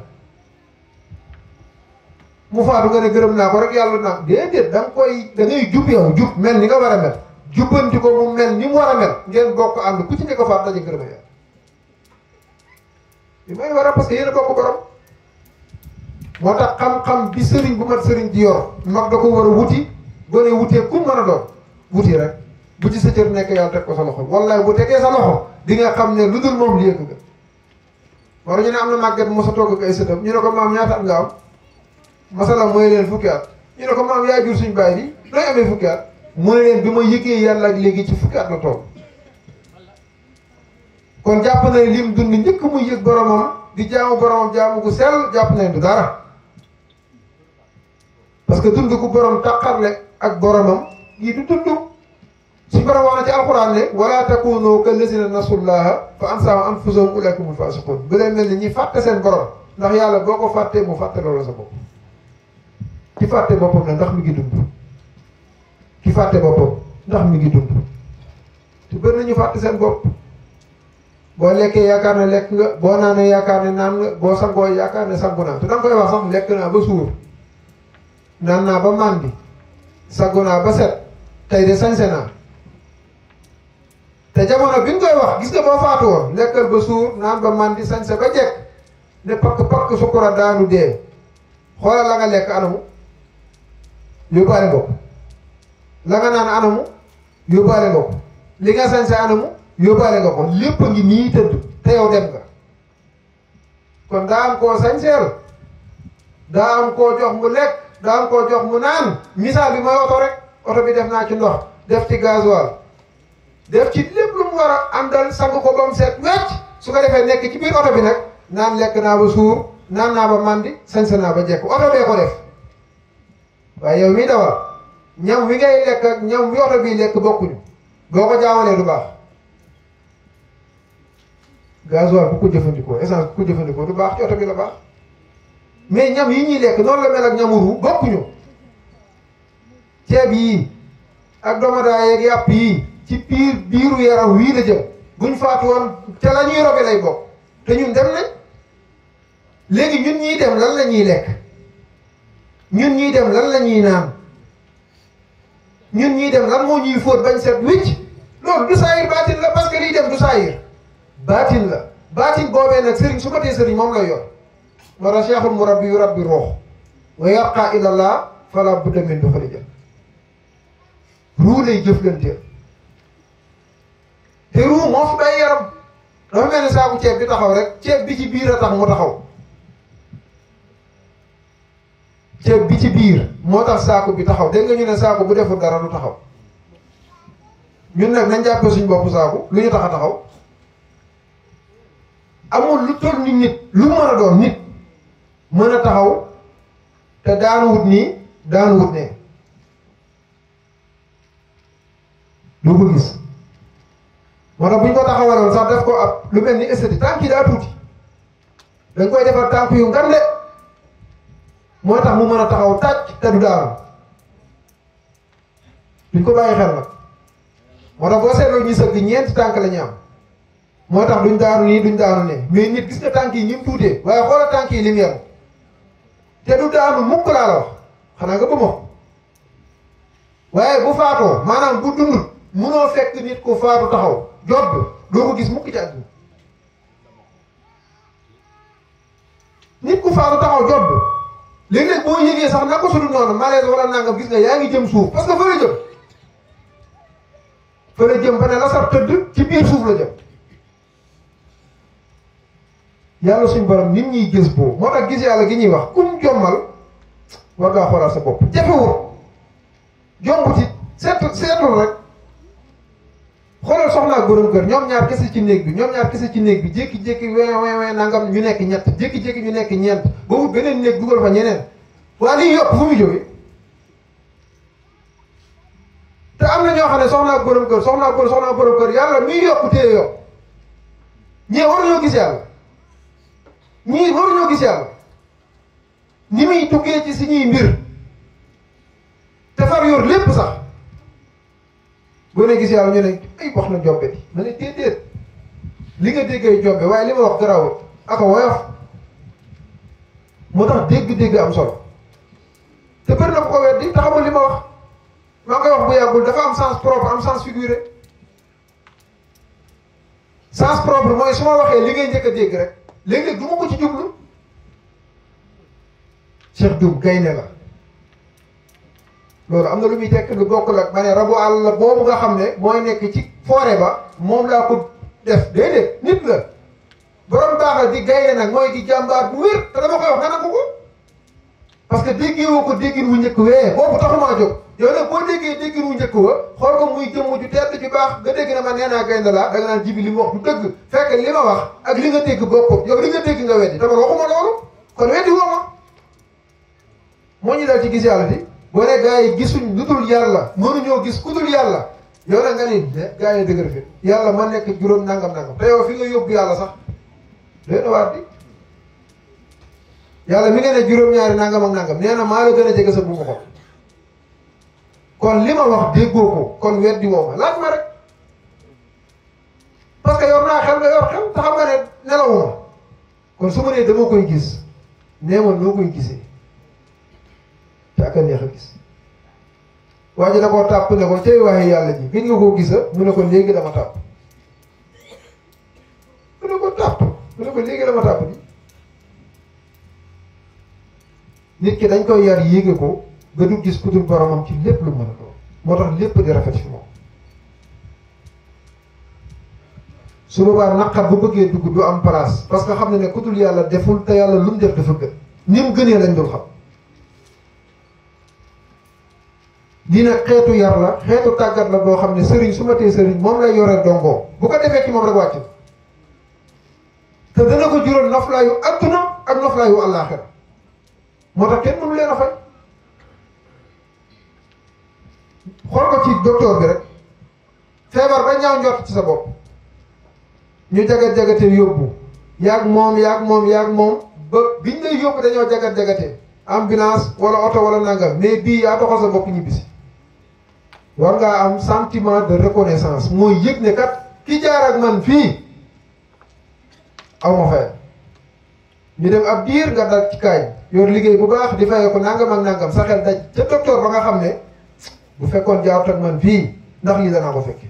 mu faatu nga ne gërëm naa ko rek yàlla naa déedéet da ngay jub yow jub mel ni nga war a mel jubbanti ko mu mel ni mu war a mel ngeen bokk ànd ku ci nekk faat daje gërëm yàlla li may war a parce que yéen a bokk borom moo tax xam-xam bi sëriñ bu mat sëriñ di yor mag da ko war a wuti gone wutee ku mën a doon wuti rek bu ci sa cër nekk yàlla teg ko sa loxo wallaay bu tegee sa loxo di nga xam ne lu dul moom li yëg nga war ñu ne am na màgget mos a togg ak ay sëtam ñu ne ko maam ñaata at nga am masala mooy leen fukki at ñu ne ko maam yaa jur suñu baay bi looy amee fukki at mu ne leen bi ma yëgee yàlla ak léegi ci fukki at la toll kon jàpp na lim dund njëkk muy yëg boromam di jaamu boromam jaamu gu sell jàpp nañ du dara parce que dund ku borom taqarle ak boromam yii du dund suñu borom wax na ci alxuraan ne wala takunu kallazina nasullaha fa ansaahum anfusahum ulaa'ika humul faasiquun bu leen mel ni ñi fàtte seen borom ndax yàlla boo ko fàttee mu fàtte loolu sa bopp ki fàtte boppam la ndax mi ngi dund ki fàtte boppam ndax mi ngi dund te bëri nañu fàtte seen bopp boo lekkee yaakaar ne lekk nga boo naanee yaakaar ne naan nga boo sangoo yaakaar ne sangu naa te danga koy wax sax lekk naa ba suur naan naa ba màndi sangu naa ba set tey de sañse naa te jamono bi nga koy wax gis nga boo faatu woon lekkal ba suur naan ba màndi sañse ba jekk ne pakk sukura daanu dee xoolal la nga lekk anamu yóbbaale nga ko la nga naan anamu yóbbaale nga ko li nga sañse anamu yóbbaale nga ko lépp a ngi nii tëdd te yow dem nga kon daa am koo sañseel daa am koo jox mu lekk daa am koo jox mu naan misaal bi mooy oto rek oto bi def naa ci ndox def ci gasoil def ci lépp lu mu war a àndal sang ko ba mu set wecc su ko defee nekk ci biir oto bi nag naan lekk naa ba suur naan naa ba màndi sañse naa ba jekk oto bee ko def waaye yow mii dawal ñam wi ngay lekk ak ñam wi oto bii lekk bokkuñu boo ko jaawalee du baax gasoil bu ko jëfandikoo essence bu ko jëfandikoo du baax ci oto bi la baax mais ñam yi ñuy lekk noonu la mel ak ñamuru bokkuñu ceeb yii ak domadaa yeeg yàpp yii ci biiru yaram wii la jëm buñ faatu woon ca la ñuy robe lay bokk te ñun dem nañ léegi ñun ñiy dem lan la ñuy lekk ñun ñiy dem lan la ñuy naan ñun ñiy dem lan moo ñuy fóot bañ set wicc loolu du saayir baatin la parce que liy dem du saayir baatin la baatin boobee nag sëriñ su ko tee sëriñ moom lay yor moo tax cheikhul murabbi yu rabbi ruux wa yarqa ilallah fala budda min duxali jëm ruu lay jëflanteel te ruu moo fi bay yaram dafa mel ni saaku ceeb bi taxaw rek ceeb bi ci biir a tax mu taxaw ceeb bi ci biir moo tax saaku bi taxaw dégg nga ñu ne saaku bu deful dara du taxaw ñun nag nañ jàppee suñ bopp saaku lu ñu tax a taxaw amul lu toll ni nit lu mën a doon nit mën a taxaw te daanu wut nii daanu wut ne lu ko gis moo tax bu ñu ko taxawaloon sax def ko ab lu mel ni esthétique tànk yi daa tuuti dañ koy defar tànk yu ngande moo tax mu mën a taxaw tàcc te du daanu duñ ko bàyyi xel nag moo tax boo seetloo ñu sëgg ñeenti tànk la ñu am moo tax duñ daanu nii duñ daanu ne mais nit gis nga tànk yi ñi mu tuutee waaye xoolal tànk yi lim yem te du daanu mukk laa la wax xanaa nga bëma waaye bu faatoo maanaam bu dundut munoo fekk nit ku faatu taxaw jodd doo ko gis mukk ci àdduna nit ku faatu taxaw jodd léeg-léeg boo yëgee sax na ko sudul noonu malaise wala nangam gis nga yaa ngi jëm suuf parce que fa la jëm fa ne la sax tëdd ci biir suuf la jëm yàlla suñ borom nit ñuy gis boo moo tax gis yàlla gi ñuy wax kum jommal war ngaa xoolaat sa bopp jafewul jombut it seetul rek xoolal soxna ak borom kër ñoom ñaar kese ci néeg bi jékki-jékki we nangam ñu nekk ñett jékki-jékki ñu nekk ñeent ba wut beneen néeg dugal fa ñeneen waa liy yokk fu mu jóge te am na ñoo xam ne soxna ak borom kër yàlla miy yokk téye yokk ñee waruñoo gis yàlla ñii waruñoo gis yàlla ni muy duggee ci suñuy mbir te far yor lépp sax boo ne gis yàlla ñu ne ay wax na jombe di ma ne déedéet li nga déggee jombe waaye li ma wax garawut aka woyof moo tax dégg-dégg am solo te bëri na ko weddi te xamul li ma wax maa ngi koy wax bu yàggul dafa am sens propre am sens figuré sens propre mooy su ma waxee li ngay njëkk a dégg rek léegi-léeg du ma ko ci jublu Cheikh Diouf gaynde la loolu am na lu muy tekk lu bokkul ak ma ne rabu àll boobu nga xam ne mooy nekk ci forêt ba moom laa ko def déedéet nit la borom baaxal di gaynde nag mooy di jàmbaar bu wér te dama koy wax nga nangu ko parce que déggee woo ko déggin wu njëkk wee boobu taxumaa jóg yow nag boo déggee déggin wu njëkk wa xool ko muy jëmm ju tedd ju baax nga dégg na ma nee naa gaynde laa da nga naan jibi li mu wax du dëgg fekk li ma wax ak li nga dégg bokkut yow li nga dégg nga weddi te man waxuma loolu kon weddi woo ma moo ñu dal ci gis yàlla di boo ne gaa yi gisuñ lu dul yàlla mënuñoo gis ku dul yàlla yow nag nga ni gaa yi dëgër fi yàlla ma nekk juróom nangam te yow fi nga yóbbu yàlla sax léena waat di yàlla mi nga ne juróom-ñaari nangam ak nangam nee na maa la gën a jege sa bu ma ko kon li ma wax déggoo ko kon weddi woo ma laaj ma rek parce que yor naa xel nga yor xel te xam nga ne nelawuma kon su ma nee dama koy gis nee ma noo koy gisee te ak a neex a gis waa ji da koo tàpp ne ko tey waaye yàlla ji gën nga koo gisa mu ne ko léegi dama tàpp mu ne ko léegi dama tàpp di nit ki dañ koy yar yéege ko ba du gis ku dul boromam ci lépp lu mën a doon moo tax lépp di rafet fi moom su boobaa naqar bu bëggee dugg du am place parce que xam ne ne ku dul yàlla deful te yàlla lu mu def dafa gën ni mu gënee lañ dul xam lii nag xeetu yar la xeetu tàggat la boo xam ne sëriñ su ma tee sëriñ moom lay yoree dongoo bu ko defee ci moom rek wàcc te dana ko jural noflaayu adduna ak noflaayu àllaaxira moo tax kenn mënu leen a fay xool ko ci docteur bi rek feebar ba ñaaw njort ci sa bopp ñu jagat-jagate yóbbu yaag moom ba biñ lay yóbbu dañoo jagat-jagate ambulance wala oto wala nangam mais bii yaa doxal sa bopp ñibbisi war ngaa am sentiment de reconnaissance mooy yëg ne kat ki jaar ak man fii aw ma fay ñu dem ab diir nga dal ci kaay yor liggéey bu baax di fayee ko nangam ak nangam sa xel daj ca docteur ba nga xam ne bu fekkoon jaarut ak man fii ndax lii danaa ko fekke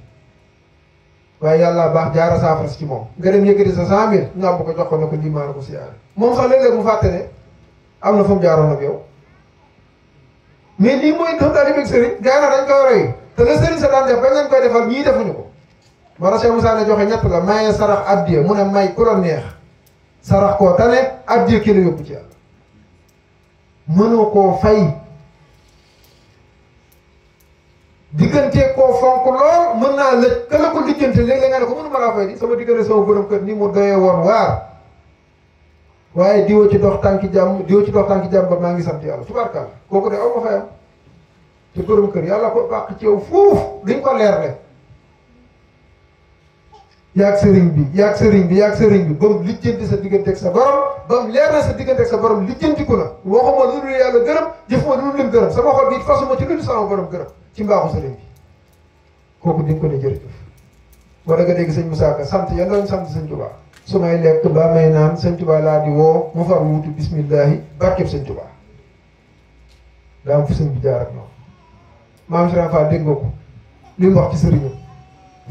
waaye yàlla baax jaara saafara si ci moom nga dem yëkkati sa 100 000 nga am bu ko jox ko ne ko lii maa la ko siyaare moom sax léeg-léeg mu fàtte ne am na fu mu jaaroon ak yow mais lii mooy doon daal di bëgg sëriñ gaa na dañ koy roy te la sëriñ sa daan def bañ leen koy defal ñii defuñu ko mara Cheikh Moussa ne joxe ñett la maye sarax addiya mu ne may ku la neex sarax koo tane addiya ki la yóbbu ci yàlla mënoo koo fay diggante koo fonk lool mën naa lëj ka la ko lijjante léeg-léeg nga ne ko mënu ma laa fay di sama diggante sama borom kër ni mu doyee woon waar waaye diwoo ci dox tànki jàmm ba maa ngi sant yàlla tubaarkàlla kooku de aw ma fayam te borom kër yàlla ko bàq ci yow fuuf diñ ko leerle yaag sëriñ bi ba mu lijjanti sa diggante ak sa borom ba mu leer na sa diggante ak sa borom lijjantiku na waxuma lu dul yàlla gërëm jëfuma lu dul lim gërëm sama xol bi fasuma ci lu dul sama borom gërëm ci mbaaxu sëriñ bi kooku di nga ko ne jërëjëf war nga dégg sëñ Moussa Ka sant yan lañ sant sëñ Tuubaa su may lekk ba may naan sëñ Tuubaa laa di woo mu far wuutu bismillahi barkeb sëñ Tuubaa daa am fu sëñ bi jaar ak noonu maam Sëriñ Fall dégg nga ko li mu wax ci sëriñam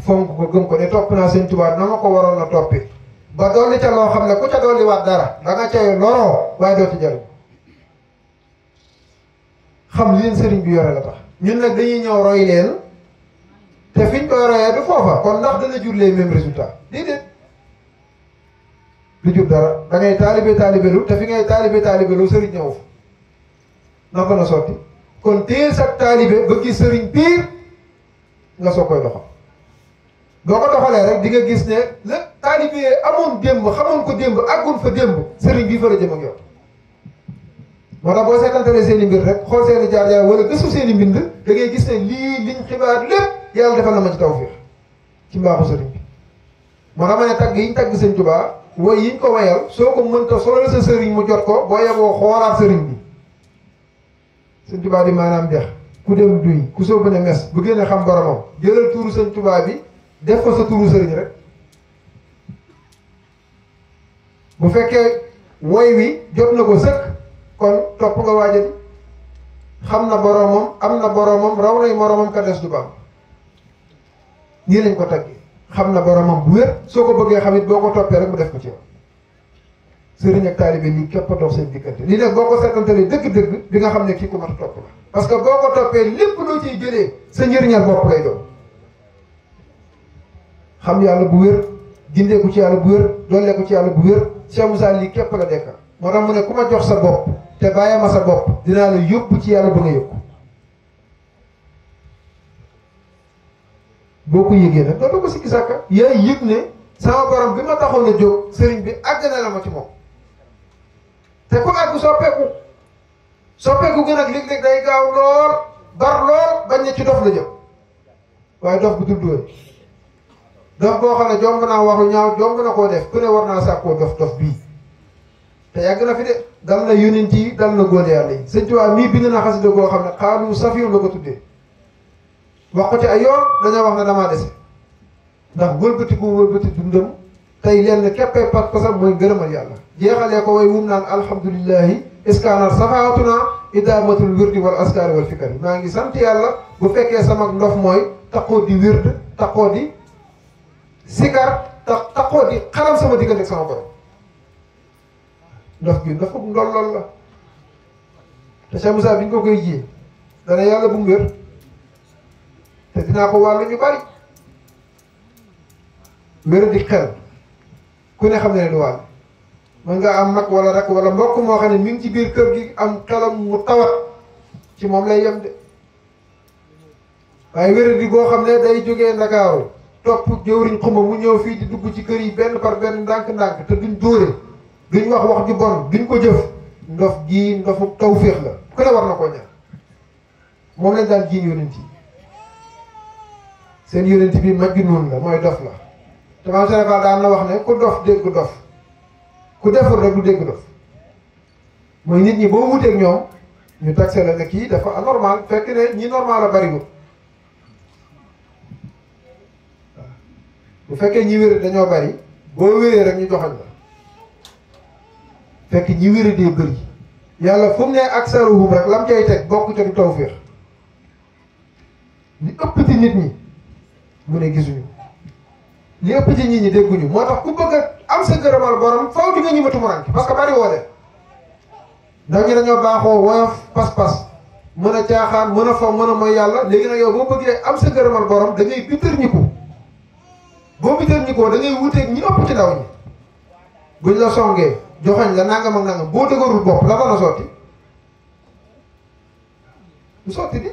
fonk ko gëm ko ne topp naa sëñ Tuubaa na ma ko waroon a toppee ba dolli ca loo xam ne ku ca dolli waat dara da nga cay loroo waaye doo ci jariñ xam li leen sëriñ bi yore la tax ñun nag dañuy ñëw roy leen te fiñ koy royee du foofa kon ndax dana jur les mêmes résultats déedéet du jur dara da ngay taalibelu te fi ngay taalibelu sëriñ ñëw fa ndax dana sotti kon téel sa taalibe ba gis sëriñ piir nga soo koy doxal boo ko doxalee rek di nga gis ne la taalibe amoon démb xamoon ko démb àggoon fa démb sëriñ bii fa la jëm ak yow moo tax boo seetantalee seen i mbir rek xool seen i jaar-jaar wala gëstu seen i mbind da ngay gis ne lii liñ xibaar lépp yàlla defal na ma ci tawfiix ci mbaaxu sëriñ bi moo tax ma ne tagg yiñ tagg sëñ Tuubaa woy yiñ ko wayal soo ko mënta solal sa sëriñ mu jot ko boo yeboo xoolaat sëriñ bi sëñ Tuubaa di maanaam dex ku dem duy ku soo bañ a mes bu gën a xam boromam jëlal tuuru sëñ Tuubaa bi def ko sa tuuru sëriñ rek bu fekkee woy wi jot na ko sëkk kon topp nga waajal xam na boromam am na boromam raw nay moromam ka des du baam nii lañ ko taggee xam na boromam bu wér soo ko bëggee xam it boo ko toppee rek mu def ko ci yow sëriñ ak taalibe lii képp a dox seen diggante lii nag boo ko seetantalee dëgg-dëgg di nga xam ne kii ku mat a topp la parce que boo ko toppee lépp loo ciy jëlee sa njëriñal bopp lay doon xam yàlla bu wér gindeeku ci yàlla bu wér dolleeku ci yàlla bu wér Cheikh Moussa lii képp la dekkal moo tax mu ne ku ma jox sa bopp te bàyyi ma sa bopp dinaa la yóbbu ci yàlla ba nga yóbbu boo ko yëgee nag doo ko sikki sàkka yaay yëg ne sama borom bi ma taxoon a jóg sëriñ bi àgg na la ma ci moom te ku àgg soppeeku gën ak léeg-léeg day gaaw lool bar lool bañ ne ci dof la jëm waaye dof bu dul dóori dof boo xam ne jomb naa waxu ñaaw jomb na koo def ku ne war naa sàkkoo dof bii te yàgg na fi de dal na yonent yi dal na góor yàlla yi sëñ Tuubaa mii bind na xasida goo xam ne xaalu safiir la ko tuddee wax ko ci ay yoon dañoo wax ne damaa dese ndax wëlbati dundam tey lenn képpee pas-pasam mooy ngërëmal yàlla jeexalee ko way wum naan alhamdulillahi iskaanal safaatuna idaamatul wirdi wal askaari wal fikari maa ngi sant yàlla bu fekkee sama ndof mooy taqoo di wird taqoo di sikar taqoo di xalam sama diggante ak sama borom ndof bi ndof ko ndollool la te Cheikh Moussa bi ñu ko koy jiyee dana yàlla bu mu wér te dinaa ko wàllu ñu bari wér di xel ku ne xam ne du wàll mën nga am mag wala rak wala mbokk moo xam ne mi ngi ci biir kër gi am xelam mu tawat ci moom lay yem de waaye wér di boo xam ne day jógee Ndakaaru topp jëwriñ xuma mu ñëw fii di dugg ci kër yi benn par benn ndànk-ndànk te duñ dóore duñ wax ju bon duñ ko jëf ndof gii ndofu tawféex la ku ne war na koo ñaan moom lañ daan jiiñ yonent yi seen yonent bi majnuun la mooy dof la te maam Sénégal daan na wax ne ku dof dégg dof ku deful rek du dégg dof mooy nit ñi boo wuteeg ñoom ñu taxé la ne kii dafa anormal fekk ne ñi normal la bariwul bu fekkee ñi wér dañoo bari boo wéree rek ñu joxañ la fekk ñi wér dee bëri yàlla fu mu ne aksaruhum rek lam cay teg bokk ca du tawféex li ëpp ci nit ñi mu ne gisuñu li ëpp ci nit ñi dégguñu moo tax ku bëgg a am sa gërëmal borom faw di nga ñi ma tumuranke parce que bari woo de ndax ñi dañoo baaxoo woyof pas-pas mën a caaxaan mën a fo mën a mooy yàlla léegi nag yow boo bëggee am sa gërëmal borom da ngay bittër ñi ko boo bittër ñi ko da ngay wuteeg ñi ëpp ci ndaw ñi buñ la songee joxañ la nangam ak nangam boo dëgërul bopp la dana sotti du sotti di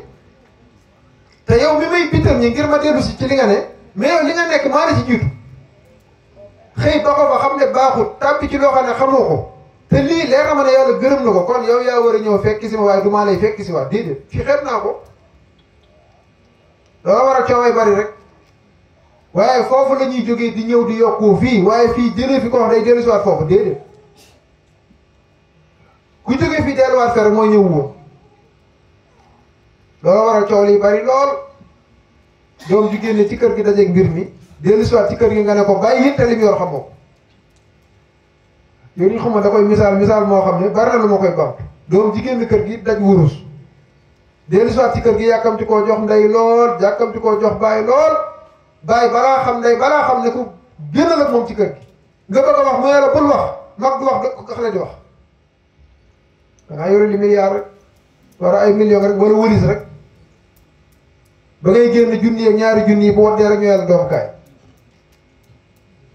te yow mi may bittër ñi ngir ma dellu si ci li nga ne mais yow li nga nekk maa la ci jiitu xëy ba ko fa xam ne baaxul tàbbi ci loo xam ne xamoo ko te lii leer na ma ne yàlla gërëm na ko kon yow yaa war a ñëw fekk si ma waaye du maa lay fekk si waat déedéet fi xeeb naa ko doo war a cooway bari rek waaye foofu la ñuy jógee di ñëw di yokku fii waaye fii jëlee fi ko wax day dellu si waat foofu déedéet ku jógee fii delluwaat fer mooy ñëw woon loolu war a coow li bari lool doom ju génne ci kër gi dajeeg mbir mi dellu si waat ci kër gi nga ne ko bàyyi yënte li mu yor xamoo yow ñu xam da koy misaal moo xam ne bari na lu ma koy bam doom ji génn kër gi daj wurus dellu si waat ci kër gi yàkkamti koo jox ndey lool yàkkamti koo jox bàyyi lool bàyyi balaa xam ndey balaa xam ne ku génnal ak moom ci kër gi nga bëgg a wax mu ne la bul wax mag du wax ko xale di wax dangaa yore li milliard rek wala ay million rek wala wëlis rek ba ngay génn junni ak ñaari junni yi bu waddee rek ñu yàlla doom kaay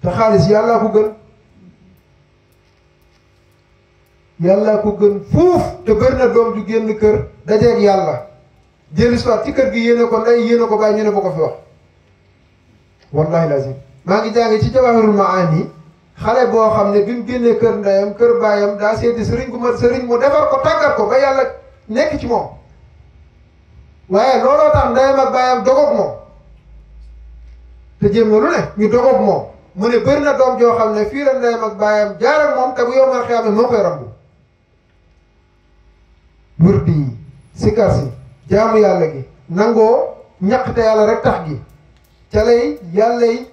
te xaalis yàllaa ko gën yàllaa ko gën fuuf te bëri na doom ju génn kër dajeeg yàlla jëli soit ci kër gi yéene ko ndey yéene ko bàyyi ñu ne ba ko fi wax wallahi lazim maa ngi jànge ci Jawahirul Maani xale boo xam ne bi mu génnee kër ndeyam kër baayam daa seeti sëriñ bu mat sëriñ mu defar ko tàggat ko ba yàlla nekk ci moom waaye looloo tax ndeyam ak baayam dogoog moom te jéem na lu ne ñu dogoog moom mu ne bëri na doom joo xam ne fii la ndeyam ak baayam jaar ak moom te bu yow man xiyaame moo koy rambu wërdi yi sikar si jaamu yàlla gi nangoo ñaq te yàlla rek tax gi ca lay yàlla yi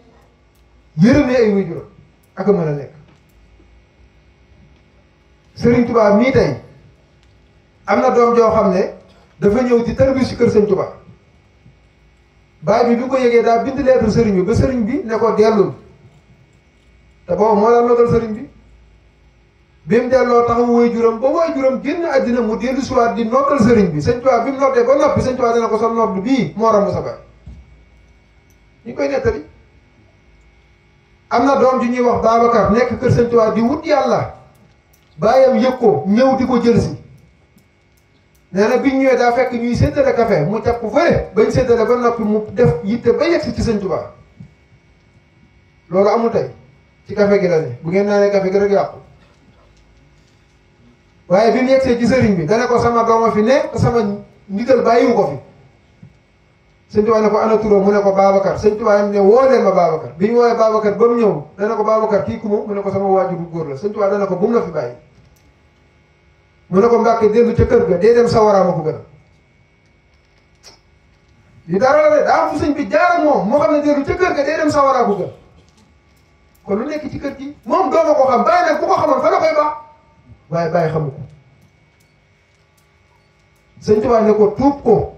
yërëmee ay waajuram ak a mën a nekk Sëriñ Tuubaa mii tey am na doom joo xam ne dafa ñëw ci tarbiya ci kër Sëriñ Tuubaa baay bi ko yëgee daa bind lettre sëriñ bi ba sëriñ bi ne ko dellul te boobu moo daan nogal sëriñ bi mu delloo taxawu waajuram ba waajuram génn àddina mu dellu siwaat di noddal sëriñ bi Sëriñ Tuubaa bi mu noddee ba noppi Sëriñ Tuubaa dana ko sa nodd bii moo ramb sa baay ñu koy nettali am na doom ji ñuy wax Babacar nekk kër Sëriñ Tuubaa di wut yàlla baayam yëg ko ñëw di ko jël si nee na biñ ñëwee daa fekk ñuy séddale café mu jàpp fële bañ séddale ba noppi mu def yitte ba yegg si ci Sëriñ Tuubaa loolu amul tey ci café gi la ne bu ngeen naanee café gi rek yàqu waaye bi mu yegsee ci sëriñ bi dana ko sama dooma fi ne te sama ndigal bàyyiwu ko fi Sëriñ Tuubaa ne ko ana turam mu ne ko Babacar Sëriñ Tuubaa ne woo leen ma Babacar bi ñu woowee Babacar ba mu ñëw dana ko Babacar kii ku mu ne ko sama waajur bu góor la Sëriñ Tuubaa dana ko bu mu la fi bàyyi mu ne ko Mbàkke dellu ca kër ga dee dem sawara ma ko gën li dara la de daa am fu sëñ bi jaar ak moom moo xam ne dellu ca kër ga dee dem sawara ko gën kon lu nekk ci kër gi moom dooma ko xam bàyyi nag bu ko xamoon fa la koy baax waaye bàyyi xamu ko Sëriñ Tuubaa ne ko tuub ko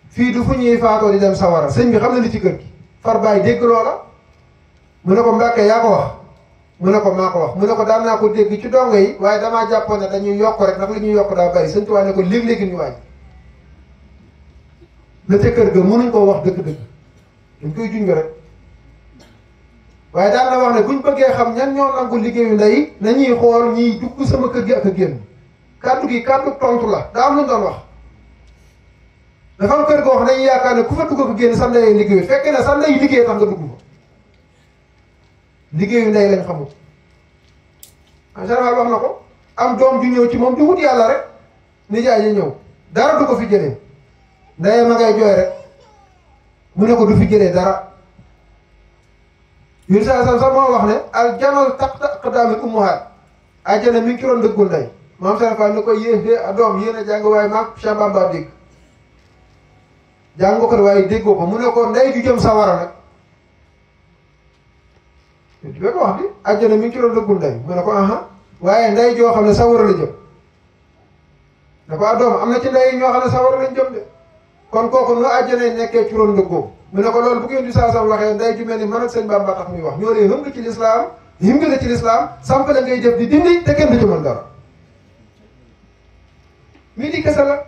fii du fu ñuy faatoo di dem sawara sëñ bi xam na li ci kër gi far bàyyi dégg loola mu ne ko Mbàkke yaa ko wax mu ne ko maa ko wax mu ne ko daan naa ko dégg ci dongo yi waaye damaa jàppoon ne dañuy yokk rek ndax li ñuy yokk daa bari Sëriñ Tuubaa ne ko léegi-léegi ñu wàññi la ca kër ga mënuñ koo wax dëgg-dëgg dañ koy junj rek waaye daan na wax ne buñ bëggee xam ñan ñoo nangu liggéeyu ndey nañuy xool ñiy dugg sama kër gi ak a génn kàddu gi kàddu tontu la daa am lu ñu doon wax dafa am kër goo xam ne dañuy yaakaar ne ku fa dugg ko génn sa ndey liggéeyu fekkee ne sa ndey liggéey tax nga dugg fa liggéeyu ndey lañ xamul en général wax na ko am doom ju ñëw ci moom di wut yàlla rek nijaay yi ñëw dara du ko fi jëlee ndeyam ma ngay jooy rek mu ne ko du fi jëlee dara yun saa sax moo wax ne al janal taxta aqdaamil ummahaat àjjana mi ngi ci roon dëggul ndey maam Serapha ni ko yéexee a doom yéen a jàng waaye maag Cheikh Bamba dégg jàng ko waaye déggoo ko mu ne ko ndey ju jëm sawara nag di ko wax bi àjjana mi ngi ci roon dëggul ndey mu ne ko aha waaye ndey joo xam ne sawara la jëm ne ko doom am na ci ndey ñoo xam ne sawara lañ jëm de kon kooku nu àjjana nekkee ci roon dëggoo mu ne ko loolu bu ngeen di saa sam waxee ndey ju mel ni man ak sëñ Bamba tax muy wax ñoo lay hëm nga ci lislaam him nga ci lislaam samp la ngay jëf di dindi te kenn du ci mën dara mii di kese la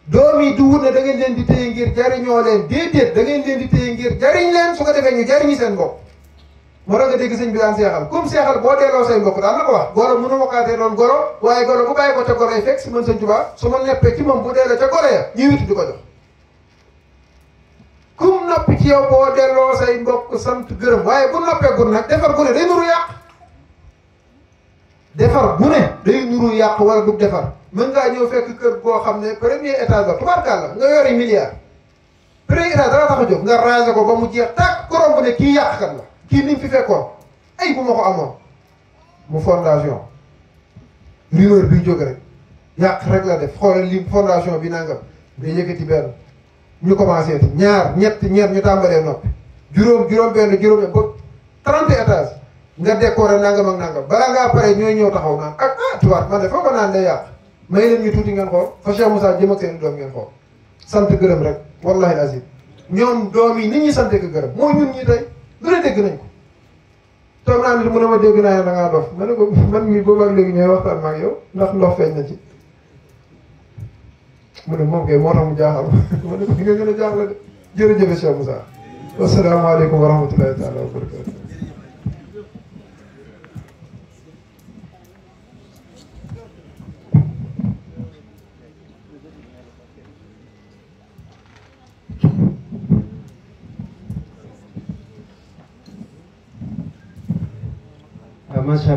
doom yi du wut ne da ngeen leen di téye ngir jariñoo leen déedéet da ngeen leen di téye ngir jariñ leen su ko defee ñu jariñi seen bopp moo tax nga dégg sëñ bi daan seexal comme seexal boo delloo say mbokk daan na ko wax goro mënu wakaatee doon goro waaye goro bu bàyyi ko ca goro yi fekk si man sëñ Tuubaa su ma neppee ci moom bu delloo ca goro ya ñuy witti di ko jox kum noppi ci yow boo delloo say mbokk sant gërëm waaye bu noppee gun nag defar gu ne day nuru yàq defar bu ne day nuru yàq wala du defar mën ngaa ñëw fekk kër goo xam ne premier étage la tubaarkàlla nga yori milliard premier étage dara tax a jóg nga raser ko ba mu jeex tàkk korom bu ne kii yàqkat la kii ni mu fi fekkoon ay bu ma ko amoon mu fondation rumeur bi jóge rek yàq rek la def xoolal li fondation bi nangam nga yëkkati benn ñu commencé ñaar ñett ñeent ñu tàmbalee noppi juróom benn ba 30 étages nga décoré nangam ak nangam balaa ngaa pare ñooy ñëw taxaw naan ak tubaab man de foog naan day yàq may leen ñu tuuti ngeen xool fa Cheikh Moussa jëm ak seen doom ngeen xool sant gërëm rek wallahi azim ñoom doom yi nit ñi sante ko gërëm moo ñun ñi tey lu ne dégg nañ ko toog naa nit mu ne ma dégg naa ne da ngaa dof ma ne ko man mii boobu ak léegi ñooy waxtaan ma ak yow ndax ndox feeñ na ci mu ne moom kay moo tax mu jaaxal ma ne ko fi nga gën a jaaxle de jërëjëf Cheikh Moussa wasalaamaaleykum wa rahmatullahi taala wa barakatu macha Allah